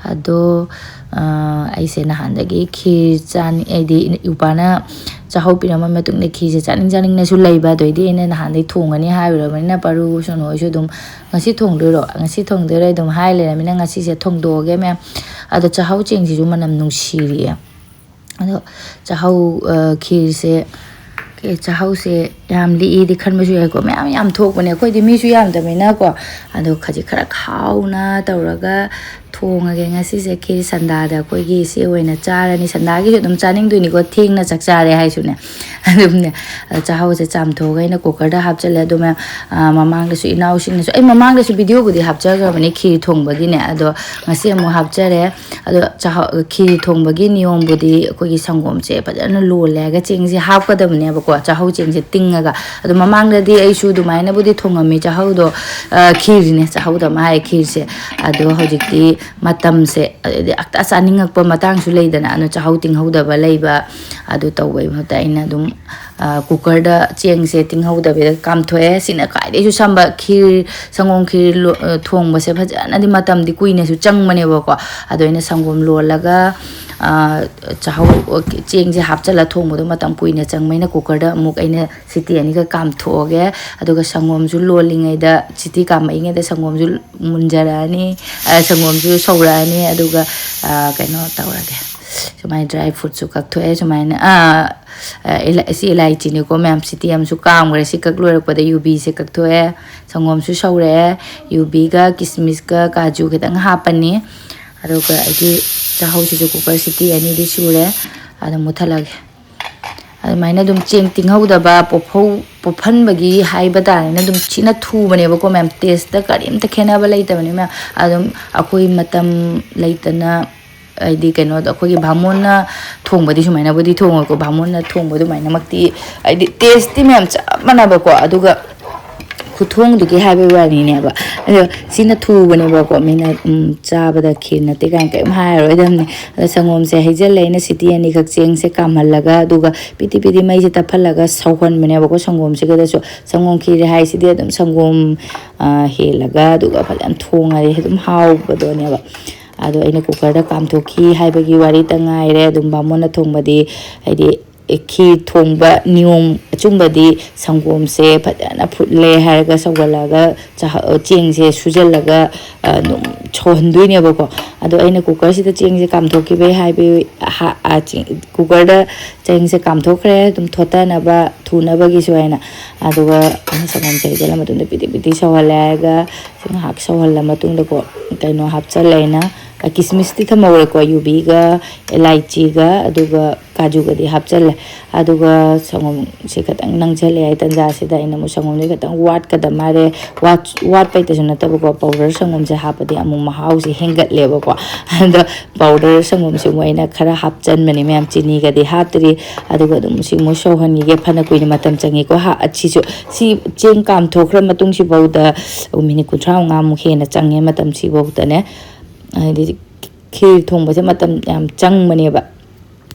ꯑꯗꯣ ꯑꯩꯁꯦ ꯅꯍꯥꯟꯗꯒꯤ ꯈꯤꯔ ꯆꯥꯅꯤꯡ, ꯍꯥꯏꯗꯤ ꯏꯄꯥꯅ ꯆꯥꯍꯧ ꯄꯤꯔꯝꯕ ꯃꯇꯨꯡꯗ ꯈꯤꯔꯁꯦ ꯆꯥꯅꯤꯡ ꯆꯥꯅꯤꯡꯅꯁꯨ ꯂꯩꯕ꯫ ꯑꯗꯩꯗꯤ ꯑꯩꯅ ꯅꯍꯥꯟꯗꯩ ꯊꯣꯡꯒꯅꯤ ꯍꯥꯏꯔꯨꯔꯕꯅꯤꯅ ꯄꯔꯨ ꯁꯣꯅꯨ ꯍꯣꯏꯁꯨ ꯑꯗꯨꯝ "ꯉꯁꯤ ꯊꯣꯡꯗꯣꯏꯔꯣ, ꯉꯁꯤ ꯊꯣꯡꯗꯣꯏꯔꯣ?" ꯑꯗꯨꯝ ꯍꯥꯏ ꯂꯩꯔꯕꯅꯤꯅ ꯉꯁꯤꯁꯦ ꯊꯣꯡꯗꯣꯛꯑꯒꯦ ꯃꯌꯥꯝ꯫ ꯑꯗꯣ ꯆꯥꯍꯧ ꯆꯦꯡꯁꯤꯁꯨ ꯃꯅꯝ ꯅꯨꯡꯁꯤꯔꯤꯌꯦ꯫ ꯑꯗꯣ ꯆꯥꯍꯧ, ꯑ, ꯈꯤꯔꯁꯦ, ꯀꯩ, ꯆꯥꯍꯧꯁꯦ ꯌꯥꯝ ꯂꯤꯛꯏꯗꯤ ꯈꯟꯕꯁꯨ ꯌꯥꯏꯀꯣ, ꯃꯌꯥꯝ ꯌꯥꯝ ꯊꯣꯛꯄꯅꯦ꯫ ꯑꯩꯈꯣꯏꯗꯤ ꯃꯤꯁꯨ ꯌꯥꯝꯗꯕꯅꯤꯅꯀꯣ꯫ ꯑꯗꯣ ꯈꯖꯤꯛ ꯈꯔ ꯍꯥꯎꯅ ꯇꯧꯔꯒ ꯊꯣꯡꯉꯒꯦ ꯉꯁꯤꯁꯦ꯫ ꯈꯤꯔ ꯁꯟꯗꯥꯗ ꯑꯩꯈꯣꯏꯒꯤ ꯏꯆꯦ ꯑꯣꯏꯅ ꯆꯥꯔꯅꯤ꯫ ꯁꯟꯗꯥꯒꯤꯁꯨ ꯑꯗꯨꯝ ꯆꯥꯅꯤꯡꯗꯣꯏꯅꯤꯀꯣ, ꯊꯦꯡꯅ ꯆꯥꯛ ꯆꯥꯔꯦ ꯍꯥꯏꯁꯨꯅꯦ꯫ ꯑꯗꯨꯝꯅꯦ, ꯑ, ꯆꯥꯍꯧꯁꯦ ꯆꯥꯝꯊꯣꯛꯑꯒ ꯑꯩꯅ ꯀꯨꯀꯔꯗ ꯍꯥꯞꯆꯜꯂꯦ꯫ ꯑꯗꯣ ꯃꯌꯥꯝ, ꯑ, ꯃꯃꯥꯡꯗꯁꯨ ꯏꯅꯥꯎꯁꯤꯡꯅꯁꯨ, ꯑꯩ ꯃꯃꯥꯡꯗꯁꯨ ꯚꯤꯗꯤꯑꯣꯕꯨꯗꯤ ꯍꯥꯞꯆꯈ꯭ꯔꯕꯅꯦ ꯈꯤꯔ ꯊꯣꯡꯕꯒꯤꯅꯦ꯫ ꯑꯗꯣ ꯉꯁꯤ ꯑꯃꯨꯛ ꯍꯥꯞꯆꯔꯦ꯫ ꯑꯗꯣ ꯆꯥꯍꯧ-, ꯈꯤꯔ ꯊꯣꯡꯕꯒꯤ ꯅꯤꯌꯣꯝꯕꯨꯗꯤ ꯑꯩꯈꯣꯏꯒꯤ ꯁꯪꯒꯣꯝꯁꯦ ꯐꯖꯅ ꯂꯣꯜꯂꯦ ꯍꯥꯏꯔꯒ ꯆꯦꯡꯁꯦ ꯍꯥꯞꯀꯗꯕꯅꯦꯕꯀꯣ, ꯆꯥꯍꯧ ꯆꯦꯡꯁꯦ ꯇꯤꯡꯉꯒ꯫ ꯑꯗꯣ ꯃꯃꯥꯡꯗꯗꯤ ꯑꯩꯁꯨ ꯑꯗꯨꯃꯥꯏꯅꯕꯨꯗꯤ ꯊꯣꯡꯉꯝꯃꯤ ꯆꯥꯍꯧꯗꯣ, ꯑ, ꯈꯤꯔꯅꯦ, ꯆꯥꯍꯧꯗ ꯑꯃ ꯍꯥꯏ ꯈꯤꯔꯁꯦ꯫ ꯑꯗꯣ ꯍꯧꯖꯤꯛꯇꯤ ꯃꯇꯝꯁꯦ, ꯑꯗꯩꯗꯤ ꯍꯦꯛꯇ ꯆꯥꯅꯤꯡꯉꯛꯄ ꯃꯇꯥꯡꯁꯨ ꯂꯩꯗꯅ, ꯑꯗꯣ ꯆꯥꯍꯧ ꯇꯤꯡꯍꯧꯗꯕ ꯂꯩꯕ, ꯑꯗꯨ ꯇꯧꯕꯩ ꯃꯍꯨꯠꯇ ꯑꯩꯅ ꯑꯗꯨꯝ, ꯑ, ꯀꯨꯀꯔꯗ ꯆꯦꯡꯁꯦ ꯇꯤꯡꯍꯧꯗꯕꯤꯗ ꯀꯥꯝꯊꯣꯛꯑꯦ꯫ ꯁꯤꯅ ꯈ꯭ꯋꯥꯏꯗꯒꯤꯁꯨ ꯁꯝꯕ꯫ ꯈꯤꯔ, ꯁꯪꯒꯣꯝ ꯈꯤꯔ ꯂꯣ-, ꯑ, ꯊꯣꯡꯕꯁꯦ ꯐꯖꯅꯗꯤ ꯃꯇꯝꯗꯤ ꯀꯨꯏꯅꯁꯨ ꯆꯪꯕꯅꯦꯕꯀꯣ꯫ ꯑꯗꯣ ꯑꯩꯅ ꯁꯪꯒꯣꯝ ꯂꯣꯜꯂꯒ, ꯑ, ꯆꯥꯍꯧ, ꯆꯦꯡꯁꯦ ꯍꯥꯞꯆꯤꯜꯂ ꯊꯣꯡꯕꯗꯣ ꯃꯇꯝ ꯀꯨꯏꯅ ꯆꯪꯕꯅꯤꯅ ꯀꯨꯀꯔꯗ ꯑꯃꯨꯛ ꯑꯩꯅ ꯁꯤꯇꯤ ꯑꯅꯤꯒ ꯀꯥꯝꯊꯣꯛꯑꯒꯦ꯫ ꯑꯗꯨꯒ ꯁꯪꯒꯣꯝꯁꯨ ꯂꯣꯜꯂꯤꯉꯩꯗ, ꯁꯤꯇꯤ ꯀꯥꯝꯃꯛꯏꯉꯩꯗ ꯁꯪꯒꯣꯝꯁꯨ ꯃꯨꯟꯖꯔꯛꯑꯅꯤ, ꯑ, ꯁꯪꯒꯣꯝꯁꯨ ꯁꯧꯔꯛꯑꯅꯤ꯫ ꯑꯗꯨꯒ, ꯑ, ꯀꯩꯅꯣ ꯇꯧꯔꯒꯦ, ꯁꯨꯃꯥꯏꯅ ꯗ꯭ꯔꯥꯏ ꯐ꯭ꯔꯨꯠꯁꯨ ꯀꯛꯊꯣꯛꯑꯦ꯫ ꯁꯨꯃꯥꯏꯅ, ꯑ, ꯑ, ꯏꯂꯥ-, ꯁꯤ ꯏꯂꯥꯏꯆꯤꯅꯤꯀꯣ ꯃꯌꯥꯝ, ꯁꯤꯇꯤ ꯑꯃꯁꯨ ꯀꯥꯝꯈ꯭ꯔꯦ꯫ ꯁꯤ ꯀꯛ ꯂꯣꯏꯔꯛꯄꯗ ꯌꯨꯕꯤꯁꯦ ꯀꯛꯊꯣꯛꯑꯦ, ꯁꯪꯒꯣꯝꯁꯨ ꯁꯧꯔꯛꯑꯦ, ꯌꯨꯕꯤꯒ ꯀꯤꯁꯃꯤꯁꯀ ꯀꯥꯖꯨ ꯈꯤꯇꯪ ꯍꯥꯞꯄꯅꯤ꯫ ꯑꯗꯨꯒ ꯑꯩꯒꯤ ꯆꯥꯍꯧꯁꯤꯁꯨ ꯀꯨꯀꯔ ꯁꯤꯇꯤ ꯑꯅꯤꯗꯤ ꯁꯨꯔꯦ, ꯑꯗꯨꯝ ꯃꯨꯠꯊꯠꯂꯒꯦ꯫ ꯑꯗꯨꯃꯥꯏꯅ ꯑꯗꯨꯝ ꯆꯦꯡ ꯇꯤꯡꯍꯧꯗꯕ, ꯄꯣꯞꯍꯧ-, ꯄꯣꯞꯍꯟꯕꯒꯤ ꯍꯥꯏꯕ ꯇꯥꯔꯦꯅꯦ, ꯑꯗꯨꯝ ꯁꯤꯅ ꯊꯨꯕꯅꯦꯕꯀꯣ ꯃꯌꯥꯝ, ꯇꯦꯁꯇ ꯀꯔꯤꯝꯇ ꯈꯦꯠꯅꯕ ꯂꯩꯇꯕꯅꯤ ꯃꯌꯥꯝ꯫ ꯑꯗꯨꯝ ꯑꯩꯈꯣꯏ ꯃꯇꯝ ꯂꯩꯇꯅ, ꯍꯥꯏꯗꯤ ꯀꯩꯅꯣꯗ ꯑꯩꯈꯣꯏꯒꯤ ꯚꯥꯃꯣꯟꯅ ꯊꯣꯡꯕꯗꯤ ꯁꯨꯃꯥꯏꯅꯕꯨꯗꯤ ꯊꯣꯡꯉꯣꯏꯀꯣ, ꯚꯥꯃꯣꯟꯅ ꯊꯣꯡꯕ ꯑꯗꯨꯃꯥꯏꯅꯃꯛꯇꯤ, ꯍꯥꯏꯗꯤ ꯇꯦꯁꯇꯤ ꯃꯌꯥꯝ ꯆꯞ ꯃꯥꯟꯅꯕꯀꯣ, ꯑꯗꯨꯒ ꯈꯨꯊꯣꯡꯗꯨꯒꯤ ꯍꯥꯏꯕꯒꯤ ꯋꯥꯔꯤꯅꯦꯕ꯫ ꯑꯗꯣ ꯁꯤꯅ ꯊꯨꯕꯅꯦꯕꯀꯣ, ꯃꯤꯅ ꯎꯝ, ꯆꯥꯕꯗ ꯈꯤꯔ ꯅꯠꯇꯦ ꯀꯥꯏꯅ ꯀꯔꯤꯝ ꯍꯥꯏꯔꯔꯣꯏꯗꯕꯅꯤ꯫ ꯑꯗꯣ ꯁꯪꯒꯣꯝꯁꯦ ꯍꯩꯖꯤꯜꯂꯦ ꯑꯩꯅ ꯁꯤꯇꯤ ꯑꯅꯤꯈꯛ ꯆꯦꯡꯁꯦ ꯀꯥꯝꯍꯜꯂꯒ, ꯑꯗꯨꯒ ꯄꯤꯗꯤ ꯄꯤꯗꯤ ꯃꯩꯁꯦ ꯇꯞꯍꯜꯂꯒ ꯁꯧꯍꯟꯕꯅꯦꯕꯀꯣ꯫ ꯁꯪꯒꯣꯝꯁꯤꯒꯗꯁꯨ, ꯁꯪꯒꯣꯝ ꯈꯤꯔ ꯍꯥꯏꯁꯤꯗꯤ ꯑꯗꯨꯝ ꯁꯪꯒꯣꯝ ꯍꯦꯜꯂꯒ ꯑꯗꯨꯒ ꯐꯖꯅ ꯊꯣꯡꯉꯗꯤ ꯑꯗꯨꯝ ꯍꯥꯎꯕꯗꯣꯅꯦꯕ꯫ ꯑꯗꯣ ꯑꯩꯅ ꯀꯨꯀꯔꯗ ꯀꯥꯝꯊꯣꯛꯈꯤ ꯍꯥꯏꯕꯒꯤ ꯋꯥꯔꯤꯇ ꯉꯥꯏꯔꯦ꯫ ꯑꯗꯨꯝ ꯕꯥꯃꯣꯟꯅ ꯊꯣꯡꯕꯗꯤ, ꯍꯥꯏꯗꯤ, ꯈꯤꯔ ꯊꯣꯡꯕ ꯅꯤꯌꯣꯝ ꯑꯆꯨꯝꯕꯗꯤ ꯁꯪꯒꯣꯝꯁꯦ ꯐꯖꯅ ꯐꯨꯠꯂꯦ ꯍꯥꯏꯔꯒ ꯁꯧꯒꯠꯂꯛꯑꯒ ꯆꯥꯛ-, ꯆꯦꯡꯁꯦ ꯁꯨꯖꯜꯂꯒ ꯑꯗꯨꯝ ꯁꯧꯍꯟꯗꯣꯏꯅꯦꯕꯀꯣ꯫ ꯑꯗꯣ ꯑꯩꯅ ꯀꯨꯀꯔꯁꯤꯗ ꯆꯦꯡꯁꯦ ꯀꯥꯝꯊꯣꯛꯈꯤꯕꯩ ꯍꯥꯏꯕꯩ ꯍꯥ-, ꯑ, ꯆꯦ-, ꯀꯨꯀꯔꯗ ꯆꯦꯡꯁꯦ ꯀꯥꯝꯊꯣꯛꯈ꯭ꯔꯦ, ꯑꯗꯨꯝ ꯊꯣꯠꯇꯅꯕ, ꯊꯨꯅꯕꯒꯤꯁꯨ ꯍꯥꯏꯅ꯫ ꯑꯗꯨꯒ ꯁꯪꯒꯣꯝꯁꯦ ꯍꯩꯖꯤꯜꯂ ꯃꯇꯨꯡꯗ ꯄꯤꯗꯤꯛ ꯄꯤꯗꯤꯛ ꯁꯧꯍꯜꯂꯦ ꯍꯥꯏꯔꯒ ꯁꯤ ꯉꯥꯏꯍꯥꯛ ꯁꯧꯍꯜꯂ ꯃꯇꯨꯡꯗꯀꯣ, ꯀꯩꯅꯣ ꯍꯥꯞꯆꯜꯂꯦ ꯑꯩꯅ꯫ ꯀꯤꯁꯃꯤꯁꯇꯤ ꯊꯝꯍꯧꯔꯦꯀꯣ, ꯌꯨꯕꯤꯒ, ꯏꯂꯥꯏꯆꯤꯒ, ꯑꯗꯨꯒ ꯀꯥꯖꯨꯒꯗꯤ ꯍꯥꯞꯆꯜꯂꯦ꯫ ꯑꯗꯨꯒ ꯁꯪꯒꯣꯝꯁꯦ ꯈꯤꯇꯪ ꯅꯪꯁꯜꯂꯦ ꯍꯥꯏ ꯇꯥꯟꯖꯥꯁꯤꯗ ꯑꯩꯅ ꯑꯃꯨꯛ ꯁꯪꯒꯣꯝꯁꯦ ꯈꯤꯇꯪ ꯋꯥꯠꯀꯗ ꯃꯥꯜꯂꯦ꯫ ꯋꯥꯠ-, ꯋꯥꯠꯄꯩꯗꯁꯨ ꯅꯠꯇꯕꯀꯣ, ꯄꯥꯎꯗꯔ ꯁꯪꯒꯣꯝꯁꯦ ꯍꯥꯞꯄꯗꯤ ꯑꯃꯨꯛ ꯃꯍꯥꯎꯁꯦ ꯍꯦꯟꯒꯠꯂꯦꯕꯀꯣ꯫ ꯑꯗꯣ ꯄꯥꯎꯗꯔ ꯁꯪꯒꯣꯝꯁꯦ ꯑꯃꯨꯛ ꯑꯩꯅ ꯈꯔ ꯍꯥꯞꯆꯟꯕꯅꯦ ꯃꯌꯥꯝ, ꯆꯤꯅꯤꯒꯗꯤ ꯍꯥꯞꯇ꯭ꯔꯤ꯫ ꯑꯗꯨꯒ ꯑꯗꯨꯝ ꯁꯤ ꯑꯃꯨꯛ ꯁꯧꯍꯟꯈꯤꯒꯦ꯫ ꯐꯅ ꯀꯨꯏꯅ ꯃꯇꯝ ꯆꯪꯉꯤꯀꯣ꯫ ꯍꯥ-, ꯁꯤꯁꯨ, ꯁꯤ ꯆꯦꯡ ꯀꯥꯝꯊꯣꯛꯈ꯭ꯔ ꯃꯇꯨꯡꯁꯤꯐꯥꯎꯗ ꯃꯤꯅꯤꯠ ꯀꯨꯟꯊ꯭ꯔꯥ ꯃꯉꯥꯃꯨꯛ ꯍꯦꯟꯅ ꯆꯪꯉꯦ ꯃꯇꯝꯁꯤꯐꯥꯎꯗꯅꯦ꯫ ꯍꯥꯏꯗꯤ ꯈꯤꯔ ꯊꯣꯡꯕꯁꯦ ꯃꯇꯝ ꯌꯥꯝ ꯆꯪꯕꯅꯦꯕ꯫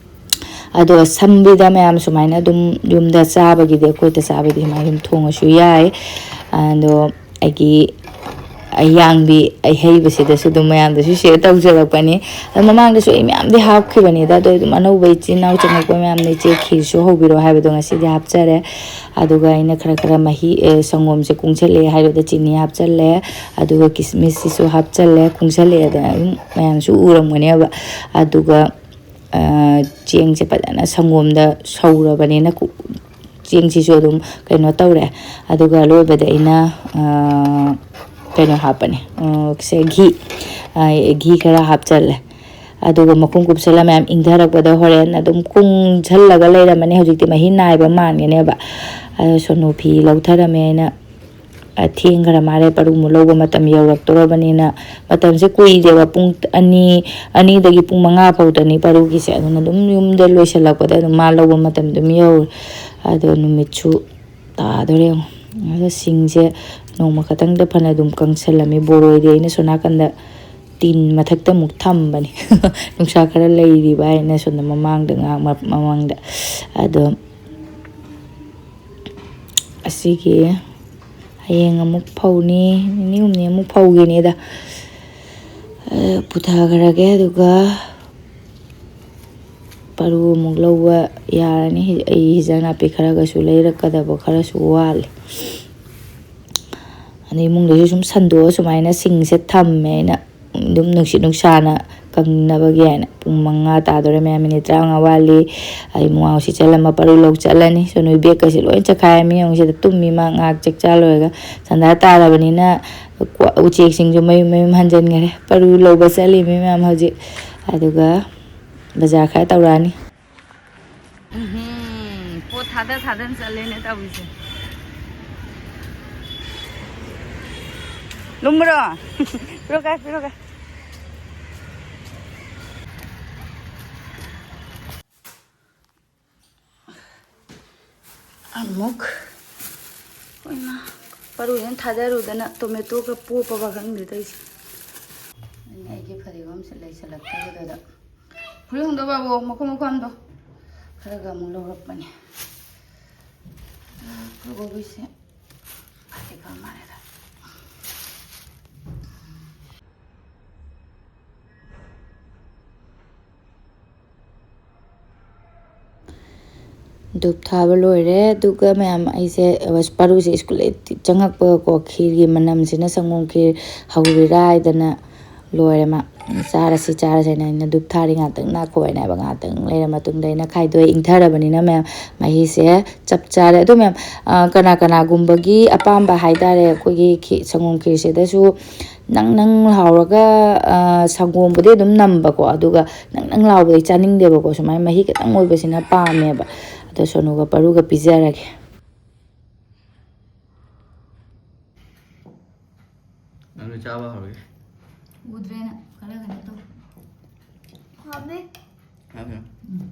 ꯑꯗꯣ ꯁꯝꯕꯤꯗ ꯃꯌꯥꯝ ꯁꯨꯃꯥꯏꯅ ꯑꯗꯨꯝ ꯌꯨꯝꯗ ꯆꯥꯕꯒꯤꯗꯤ, ꯑꯩꯈꯣꯏꯗ ꯆꯥꯕꯒꯤꯗꯤ ꯁꯨꯃꯥꯏꯅ ꯑꯗꯨꯝ ꯊꯣꯡꯉꯁꯨ ꯌꯥꯏ꯫ ꯑꯗꯣ ꯑꯩꯒꯤ ꯑꯌꯥꯡꯕꯤ ꯑꯍꯩꯕꯁꯤꯗꯁꯨ ꯑꯗꯨꯝ ꯃꯌꯥꯝꯗꯁꯨ ꯁꯤꯌꯔ ꯇꯧꯖꯔꯛꯄꯅꯤ꯫ ꯑꯗꯣ ꯃꯃꯥꯡꯗꯁꯨ ꯑꯩ ꯃꯌꯥꯝꯗꯤ ꯍꯥꯞꯈꯤꯕꯅꯤꯗ, ꯑꯗꯣ ꯑꯗꯨꯝ ꯑꯅꯧꯕ ꯏꯆꯤꯟ ꯏꯅꯥꯎ ꯆꯪꯉꯛꯄ ꯃꯌꯥꯝꯅ "ꯏꯆꯦ, ꯈꯤꯔꯁꯨ ꯍꯧꯕꯤꯔꯣ" ꯍꯥꯏꯕꯗꯣ ꯉꯁꯤꯗꯤ ꯍꯥꯞꯆꯔꯦ꯫ ꯑꯗꯨꯒ ꯑꯩꯅ ꯈꯔ ꯈꯔ ꯃꯍꯤ, ꯑꯦ, ꯁꯪꯒꯣꯝꯁꯦ ꯀꯨꯡꯁꯜꯂꯛꯑꯦ ꯍꯥꯏꯕꯗ ꯆꯤꯅꯤ ꯍꯥꯞꯆꯜꯂꯦ꯫ ꯑꯗꯨꯒ ꯀꯤꯁꯃꯤꯁꯁꯤꯁꯨ ꯍꯥꯞꯆꯜꯂꯦ, ꯀꯨꯡꯁꯜꯂꯛꯑꯦꯗꯅ ꯑꯗꯨꯝ ꯃꯌꯥꯝꯁꯨ ꯎꯔꯝꯒꯅꯦꯕ꯫ ꯑꯗꯨꯒ, ꯑ, ꯆꯦꯡꯁꯦ ꯐꯖꯅ ꯁꯪꯒꯣꯝꯗ ꯁꯧꯔꯕꯅꯤꯅ ꯀꯨ-, ꯆꯦꯡꯁꯤꯁꯨ ꯑꯗꯨꯝ ꯀꯩꯅꯣ ꯇꯧꯔꯦ꯫ ꯑꯗꯨꯒ ꯂꯣꯏꯕꯗ ꯑꯩꯅ, ꯑ, ꯀꯩꯅꯣ ꯍꯥꯞꯄꯅꯦ, ꯑ, ꯁꯦ ꯘꯤ, ꯑ, ꯘꯤ ꯈꯔ ꯍꯥꯞꯆꯜꯂꯦ꯫ ꯑꯗꯨꯒ ꯃꯈꯨꯝ ꯀꯨꯞꯁꯜꯂ ꯃꯌꯥꯝ ꯏꯪꯊꯔꯛꯄꯗ ꯍꯣꯔꯦꯟ ꯑꯗꯨꯝ ꯀꯨꯡꯁꯜꯂꯒ ꯂꯩꯔꯝꯃꯅꯤ꯫ ꯍꯧꯖꯤꯛꯇꯤ ꯃꯍꯤ ꯅꯥꯏꯕ ꯃꯥꯟꯒꯅꯦꯕ꯫ ꯑꯗꯣ ꯁꯣꯅꯨ ꯐꯤ ꯂꯧꯊꯔꯝꯃꯦ ꯑꯩꯅ꯫ ꯑ, ꯊꯦꯡꯈ꯭ꯔ ꯃꯥꯜꯂꯦ, ꯄꯔꯨ ꯑꯃꯨꯛ ꯂꯧꯕ ꯃꯇꯝ ꯌꯧꯔꯛꯇꯣꯔꯕꯅꯤꯅ꯫ ꯃꯇꯝꯁꯦ ꯀꯨꯏꯗꯦꯕ, ꯄꯨꯡ ꯑꯅꯤ, ꯑꯅꯤꯗꯒꯤ ꯄꯨꯡ ꯃꯉꯥ ꯐꯥꯎꯗꯅꯤ ꯄꯔꯨꯒꯤꯁꯦ꯫ ꯑꯗꯨꯅ ꯑꯗꯨꯝ ꯌꯨꯝꯗ ꯂꯣꯏꯁꯤꯜꯂꯛꯄꯗ ꯑꯗꯨꯝ ꯃꯥ ꯂꯧꯕ ꯃꯇꯝ ꯑꯗꯨꯝ ꯌꯧꯔꯦ꯫ ꯑꯗꯣ ꯅꯨꯃꯤꯠꯁꯨ ꯇꯥꯗꯣꯔꯦ ꯌꯦꯡꯉꯣ꯫ ꯑꯗꯣ ꯁꯤꯡꯁꯦ ꯅꯣꯡꯃ ꯈꯛꯇꯪꯗ ꯐꯅ ꯑꯗꯨꯝ ꯀꯪꯁꯜꯂꯝꯃꯤ꯫ ꯕꯣꯔꯣꯏꯗꯤ ꯑꯩꯅ ꯁꯣꯝ ꯅꯥꯀꯟꯗ ꯇꯤꯟ ꯃꯊꯛꯇ ꯑꯃꯨꯛ ꯊꯝꯕꯅꯤ꯫ ꯅꯨꯡꯁꯥ ꯈꯔ ꯂꯩꯔꯤꯕ ꯍꯥꯏꯅ ꯁꯣꯝꯗ ꯃꯃꯥꯡꯗ ꯉꯥꯏꯍꯥꯛ ꯃ-, ꯃꯃꯥꯡꯗ꯫ ꯑꯗꯣ ꯑꯁꯤꯒꯤ ꯍꯌꯦꯡ ꯑꯃꯨꯛ ꯐꯧꯅꯤ, ꯅꯤꯅꯤ ꯍꯨꯝꯅꯤ ꯑꯃꯨꯛ ꯐꯧꯈꯤꯅꯤꯗ꯫ ꯑ, ꯄꯨꯊꯈ꯭ꯔꯒꯦ, ꯑꯗꯨꯒ ꯄꯔꯨ ꯑꯃꯨꯛ ꯂꯧꯕ ꯌꯥꯔꯅꯤ꯫ ꯑꯩ ꯍꯤꯟꯖꯥꯡ ꯅꯥꯄꯤ ꯈꯔꯒꯁꯨ ꯂꯩꯔꯛꯀꯗꯕ ꯈꯔꯁꯨ ꯋꯥꯠꯂꯤ꯫ ꯑꯗꯩ ꯏꯃꯨꯡꯗꯁꯨ ꯁꯨꯝ ꯁꯟꯗꯣꯛꯑ ꯁꯨꯃꯥꯏꯅ ꯁꯤꯡꯁꯦ ꯊꯝꯃꯦ ꯑꯩꯅ, ꯑꯗꯨꯝ ꯅꯨꯡꯁꯤꯠ ꯅꯨꯡꯁꯥꯅ ꯀꯪꯅꯕꯒꯤ ꯍꯥꯏꯅ꯫ ꯄꯨꯡ ꯃꯉꯥ ꯇꯥꯗꯣꯔꯦ ꯃꯌꯥꯝ, ꯃꯤꯅꯤꯠ ꯇꯔꯥꯃꯉꯥ ꯋꯥꯠꯂꯤ꯫ ꯑꯩ ꯃꯨꯉꯥꯎ ꯁꯤꯠꯆꯜꯂꯝꯃ ꯄꯔꯨ ꯂꯧ ꯆꯠꯂꯅꯤ꯫ ꯁꯣꯅꯨꯒꯤ ꯕꯦꯒꯀꯁꯦ ꯂꯣꯏ ꯆꯈꯥꯏꯔꯝꯃꯤ꯫ ꯌꯦꯡꯉꯨ ꯁꯤꯗ ꯇꯨꯝꯃꯤ ꯃꯥ ꯉꯥꯏꯍꯥꯛ ꯆꯥꯛ ꯆꯥ ꯂꯣꯏꯔꯒ꯫ ꯁꯟꯗꯥ ꯇꯥꯔꯕꯅꯤꯅ ꯀ꯭ꯋꯥ-, ꯎꯆꯦꯛꯁꯤꯡꯁꯨ ꯃꯌꯨꯝ ꯃꯌꯨꯝ ꯍꯟꯖꯤꯟꯈꯔꯦ꯫ ꯄꯔꯨ ꯂꯧꯕ ꯆꯠꯂꯤꯃꯤ ꯃꯌꯥꯝ ꯍꯧꯖꯤꯛ꯫ ꯑꯗꯨꯒ ꯕꯖꯥꯔ ꯈꯔ ꯇꯧꯔꯛꯑꯅꯤ꯫ ꯎꯝꯍꯨꯝ, ꯄꯣꯠ ꯊꯥꯗ ꯊꯥꯗꯅ ꯆꯠꯂꯦꯅꯦ ꯇꯧꯔꯤꯁꯦ꯫ ꯂꯨꯝꯕ꯭ꯔꯣ? ꯄꯤꯔꯛꯑꯣ ꯀꯥꯏ, ꯄꯤꯔꯛꯑꯣ ꯀꯥꯏ꯫ ꯑꯃꯨꯛ ꯑꯩꯈꯣꯏꯅ ꯄꯔꯨꯁꯤꯅ ꯊꯥꯗꯔꯨꯗꯅ ꯇꯣꯃꯦꯇꯣꯒ ꯄꯣꯞꯄꯕ ꯈꯪꯗꯦ ꯇꯧꯔꯤꯁꯦ꯫ ꯑꯩꯅ ꯑꯩꯒꯤ ꯐꯗꯤꯒꯣꯝꯁꯦ ꯂꯩꯁꯜꯂꯛꯇꯕꯗꯨꯗ ꯐꯨꯔꯤꯠ ꯍꯣꯡꯗꯣ ꯕꯥꯕꯨ, ꯃꯈꯨꯝ ꯃꯈꯨꯝꯗꯣ ꯈꯔꯒ ꯑꯃꯨꯛ ꯂꯧꯔꯛꯄꯅꯦ꯫ ꯑꯩꯈꯣꯏ ꯀꯣꯕꯤꯁꯦ ꯐꯗꯤ ꯐ ꯃꯥꯜꯂꯦꯗ꯫ ꯙꯨꯞ ꯊꯥꯕ ꯂꯣꯏꯔꯦ꯫ ꯑꯗꯨꯒ ꯃꯌꯥꯝ, ꯑꯩꯁꯦ ꯄꯔꯨꯁꯦ ꯁ꯭ꯀꯨꯜ ꯆꯪꯉꯛꯄꯒꯀꯣ, ꯈꯤꯔꯒꯤ ꯃꯅꯝꯁꯤꯅ, ꯁꯪꯒꯣꯝ ꯈꯤꯔ ꯍꯧꯔꯤꯔꯥ ꯍꯥꯏꯗꯅ ꯂꯣꯏꯔꯦ ꯃꯥ꯫ "ꯆꯥꯔꯁꯤ, ꯆꯥꯔꯁꯤ" ꯍꯥꯏꯅ ꯑꯩꯅ ꯙꯨꯞ ꯊꯥꯔꯤ, "ꯉꯥꯛꯇꯪ ꯉꯥꯏꯈꯣ" ꯍꯥꯏꯅ ꯍꯥꯏꯕ꯫ ꯉꯥꯛꯇꯪ ꯂꯩꯔ ꯃꯇꯨꯡꯗ ꯑꯩꯅ ꯈꯥꯏꯗꯣꯛꯑꯦ꯫ ꯏꯪꯊꯔꯕꯅꯤꯅ ꯃꯌꯥꯝ, ꯃꯍꯤꯁꯦ ꯆꯞ ꯆꯥꯔꯦ꯫ ꯑꯗꯣ ꯃꯌꯥꯝ, ꯑ, ꯀꯅꯥ ꯀꯅꯥꯒꯨꯝꯕꯒꯤ ꯑꯄꯥꯝꯕ ꯍꯥꯏꯇꯥꯔꯦ, ꯑꯩꯈꯣꯏꯒꯤ ꯈꯤ-, ꯁꯪꯒꯣꯝ ꯈꯤꯔꯁꯤꯗꯁꯨ ꯅꯪ ꯅꯪ ꯂꯥꯎꯔꯒ, ꯑ, ꯁꯪꯒꯣꯝꯕꯨꯗꯤ ꯑꯗꯨꯝ ꯅꯝꯕꯀꯣ, ꯑꯗꯨꯒ ꯅꯪ ꯅꯪ ꯂꯥꯎꯕꯗꯤ ꯆꯥꯅꯤꯡꯗꯦꯕꯀꯣ꯫ ꯁꯨꯃꯥꯏꯅ ꯃꯍꯤ ꯈꯤꯇꯪ ꯑꯣꯏꯕꯁꯤꯅ ꯄꯥꯝꯃꯦꯕ꯫ ꯑꯗꯣ ꯁꯣꯅꯨꯒ ꯄꯔꯨꯒ ꯄꯤꯖꯔꯒꯦ꯫ ꯅꯪꯁꯨ ꯆꯥꯕ ꯍꯧꯔꯒꯦ꯫ ꯎꯗ꯭ꯔꯦꯅ ꯈꯔ ꯀꯩꯅꯣ ꯇꯧ꯫ ꯍꯥꯎꯕꯅꯦ꯫ ꯍꯥꯎꯕꯅꯦ꯫ ꯎꯝ꯫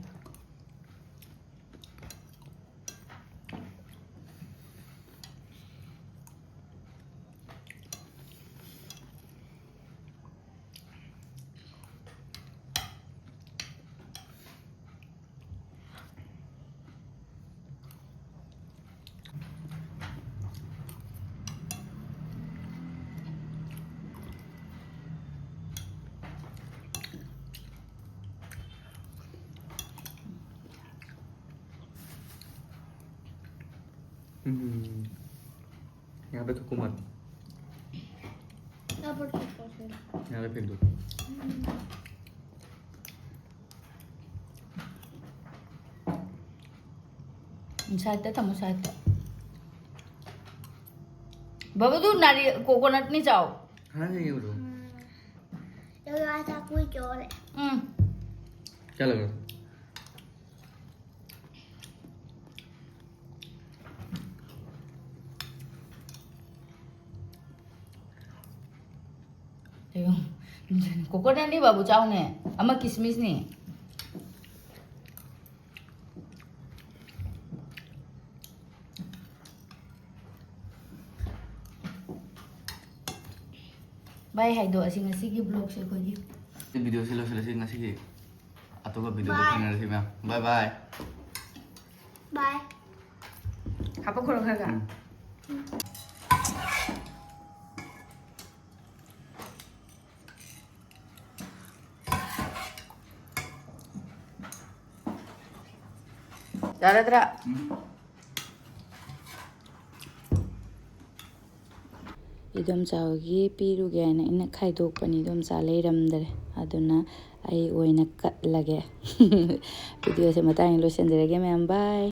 हम्म। यहाँ पे तो कुमार। यहाँ पर कुछ नहीं। यहाँ पे फेंक दो। साइड था, साइड था। बाबू, तू नारी-, कोकोनट नहीं चाहो? खाना चाहिए वो तो। हम्म। तो ऐसा कोई और है। हम्म। क्या लगा? ꯀꯣꯀꯣꯅꯠꯅꯤ ꯕꯥꯕꯨ, ꯆꯥꯎꯅꯦ꯫ ꯑꯃ ꯀꯤꯁꯃꯤꯁꯅꯤ꯫ ꯚꯥꯏ ꯍꯥꯏꯗꯣꯛꯑꯁꯤ ꯉꯁꯤꯒꯤ vlogꯁꯦ ꯑꯩꯈꯣꯏꯒꯤ꯫ ꯁꯤ videoꯁꯤ ꯂꯣꯏꯁꯤꯜꯂꯁꯤ ꯉꯁꯤꯒꯤ꯫ ꯑꯇꯣꯞꯄ videoꯗ ꯊꯦꯡꯅꯔꯁꯤ ꯃꯌꯥꯝ꯫ Bye bye꯫ Bye꯫ ꯍꯥꯄꯛꯈ꯭ꯔꯣ ꯈꯔ ꯈꯔ꯫ ꯎꯝ꯫ ꯌꯥꯔꯗ꯭ꯔꯥ? ꯎꯝ꯫ ꯏꯗꯣꯝꯆꯥ ꯍꯣꯏꯒꯤ ꯄꯤꯔꯨꯒꯦ ꯍꯥꯏꯅ ꯑꯩꯅ ꯈꯥꯏꯗꯣꯛꯄꯅꯤ, ꯏꯗꯣꯝꯆꯥ ꯂꯩꯔꯝꯗ꯭ꯔꯦ꯫ ꯑꯗꯨꯅ ꯑꯩ ꯑꯣꯏꯅ ꯀꯠꯂꯒꯦ꯫ Videoꯁꯦ ꯃꯇꯥꯡ ꯂꯣꯏꯁꯤꯟꯖꯔꯒꯦ ꯃꯌꯥꯝ, bye꯫